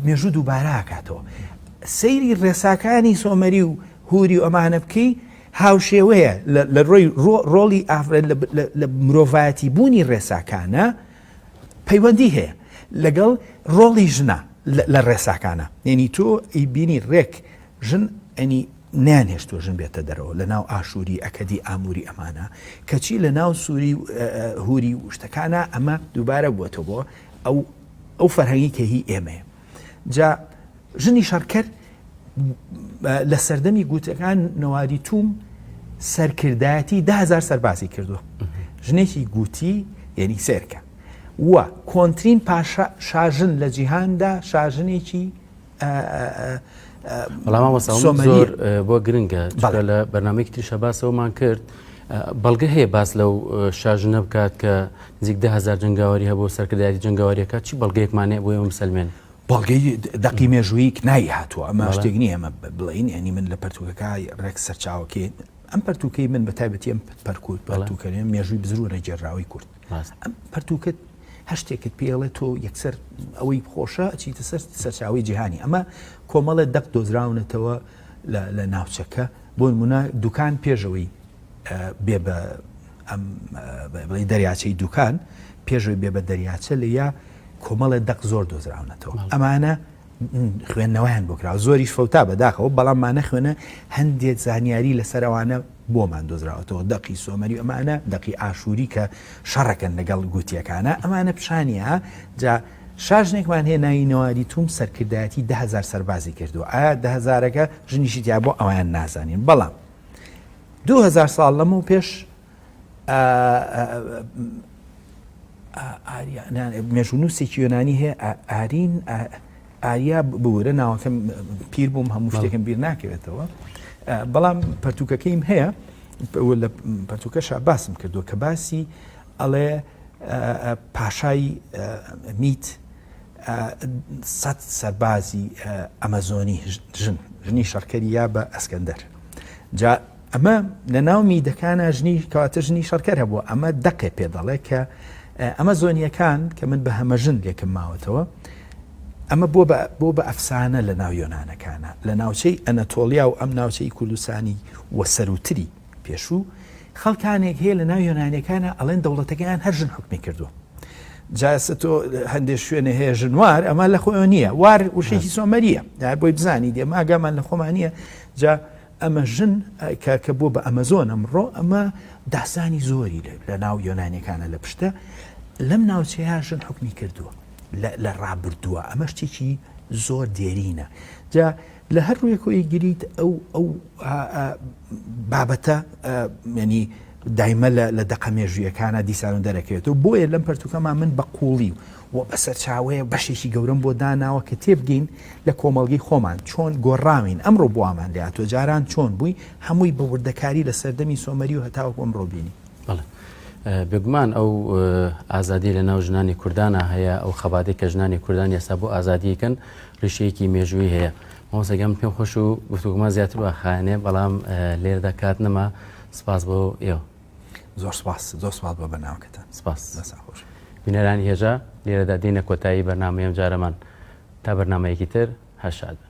مێژوو دووبارە ئەکاتەوە سەیری ڕێساکانی سۆمەری و هوری و ئەمانە بکەی هاوشێوەیە لە ڕۆی ڕۆڵی ئافرەت لە مرۆڤایەتی بوونی ڕێساکانە پەیوەندی هەیە لەگەڵ ڕۆڵی ژنە لە ڕێساکانە یعنی تۆ ئیبینی ڕێک ژن ئەنی نەیانهێشتووە ژن بێتە دەرەوە لە ناو ئاشووری ئەکەدی ئاموری ئەمانە کەچی لە ناو سووری هوری و شتەکانە ئەمە دووبارە بووەتەوە بۆ ئەو ئەو فەرهەنگی کە هی ئێمەیە جا ژنی شەڕکەر لە سەردەمی گوتەکان نەواری توم سەرکردایەتی دههزار سەربازی کردووە ژنێکی گوتی یعنی سێرکە. و کۆنترین پاشا شاژن لە جیهاندا شاژنێکی بەڵام مامۆستا زۆر بۆ گرنگە چونکە لە بەرنامەیەکی تریشە باسەوەمان کرد بەڵگە هەیە باس لەو شاژنە بکات کە نزیک دههزار جەنگاوەری هەبوو سەرکردایەتی جەنگاوەریەکە چی بەڵگەیەکمان هەیە بۆ ئێمە بسەلمێن؟ بەڵگەی دەقی مێژوویی نای هاتووە ئەمە شتێک نییە ئەمە بڵێین ینی من لە پەرتوکەکە ڕێک سەرچاوەکەی ئەم پەرتوکەی من بە تایبەتی ئەم پەرکوت پەرتوکەێ مێژووی بزر و نەگێڕراوەی کورد ئەم پەرتوکت هەر شتێکت پێڵێ تۆ یەکسەر ئەوەی خۆشە ئەچیتە سەر سەرچاوی جیهانی ئەمە کۆمەڵێ دەق دۆزراونەتەوە لە ناوچەکە بۆ نمونە دوکان پێشەوەی بێ بە ئەم بڵێ دەریاچەی دوکان پێشەوەی بێ بە دەریاچە لە یا کۆمەڵێ دەق زۆر دۆزراونەتەوە ئەمانە خوێندنەوەیان بۆ کراوە زۆریش فەوتا بەداخەوە بەڵام مانە خوێنە هەندێک زانیاری لەسەر ئەوانە بۆمان دۆزراوەتەوە دەقی سۆمەری ئەمانە دەقی ئاشووری کە شەڕەکەن لەگەڵ گوتیەکانە ئەمانە پیشانیە جا شاژنێکمان هەیە ناوی نەواری توم سەرکردایەتی دههزار سەربازی کردووە ئایا دههزارەکە ژنیشی تیا بۆ ئەویان نازانین بەڵام 2000 ساڵ لەمەو پێش مێژوونووسێکی یۆنانی هەیە ئارین ئاریا بورە ناوەکەم پیر بووم هەموو شتێکم بیر ناکەوێتەوە بەڵام پەرتوکەکەیم هەیە لە پەرتوکەشا باسم کردووە کە باسی ئەڵێ پاشای میت سەد سەربازی ئەمەزۆنی ژن ژنی شەڕکەری یا بە ئەسکەندەر جا ئەمە لە ناو میدەکانە ژنی کەواتە ژنی شەڕکەر هەبووە ئەمە دەقێ پێ دەڵێ کە ئەمە زۆنیەکان کە من بە هەمە ژن لێکم ماوەتەوە ئەمە بۆ بە بۆ بە ئەفسانە لە ناو یۆنانەکانە لە ناوچەی ئەنەتۆلیا و ئەم ناوچەی کوردستانی و سەروتری پێشوو خەڵکانێک هەیە لە ناو یۆنانەکانە ئەڵێن دەوڵەتەکەیان هەر ژن حکمی کردووە جاسە تۆ هەندێک شوێنە هەیە ژنوار ئەمە لە خۆیان نییە وار وشێکی سۆمەریە بۆی بزانی دێ ئاگامان لە خۆمان نییە جا ئەمە ژن کە کە بووە بە ئەمەزۆن ئەمڕۆ ئەمە داستانی زۆری لە ناو یۆنانیەکانە لە پشتە لەم ناوچەیە ژن حکمی کردووە لە ڕابردووە ئەمە شتێکی زۆر دێرینە جا لە هەر ڕوویەکەوەی گریت ئەو ئەو بابەتە ینی دایمە لە دەقە مێژوویەکانە دیسان و دەرەکەوێتەوە بۆیە لەم پەرتوکەما من بە قوڵی و بە سەرچاوەیە بەشێکی گەورەم بۆ داناوە کە تێبگەین لە کۆمەڵگەی خۆمان چۆن گۆڕاوین ئەمڕۆ بۆ وامان لێهاتووە جاران چۆن بووی هەمووی بە وردەکاری لە سەردەمی سۆمەری و هەتاوەکو ئەمڕۆ بینی. بەڵێ بێگومان ئەو ئازادی لە ناو ژنانی کوردانە هەیە ئەو خەباتێک کە ژنانی کوردان ئێستا بۆ ئازادیکەن ڕیشەیەکی مێژووی هەیە مامۆستا گیان پێم خۆش و گفتوگۆمان زیاتر بخایەنێ بەڵام لێرەدا کات نەما سپاس بۆ ئێوە. زۆر سپاس زۆر سپاس بۆ بەرنامەکەتان. سپاس. دەستان خۆش. بینەرانی هێژا لێرەدا دێینە کۆتایی بەرنامەی ئەمجارەمان تا بەرنامەیەکی تر هەر شاد بن.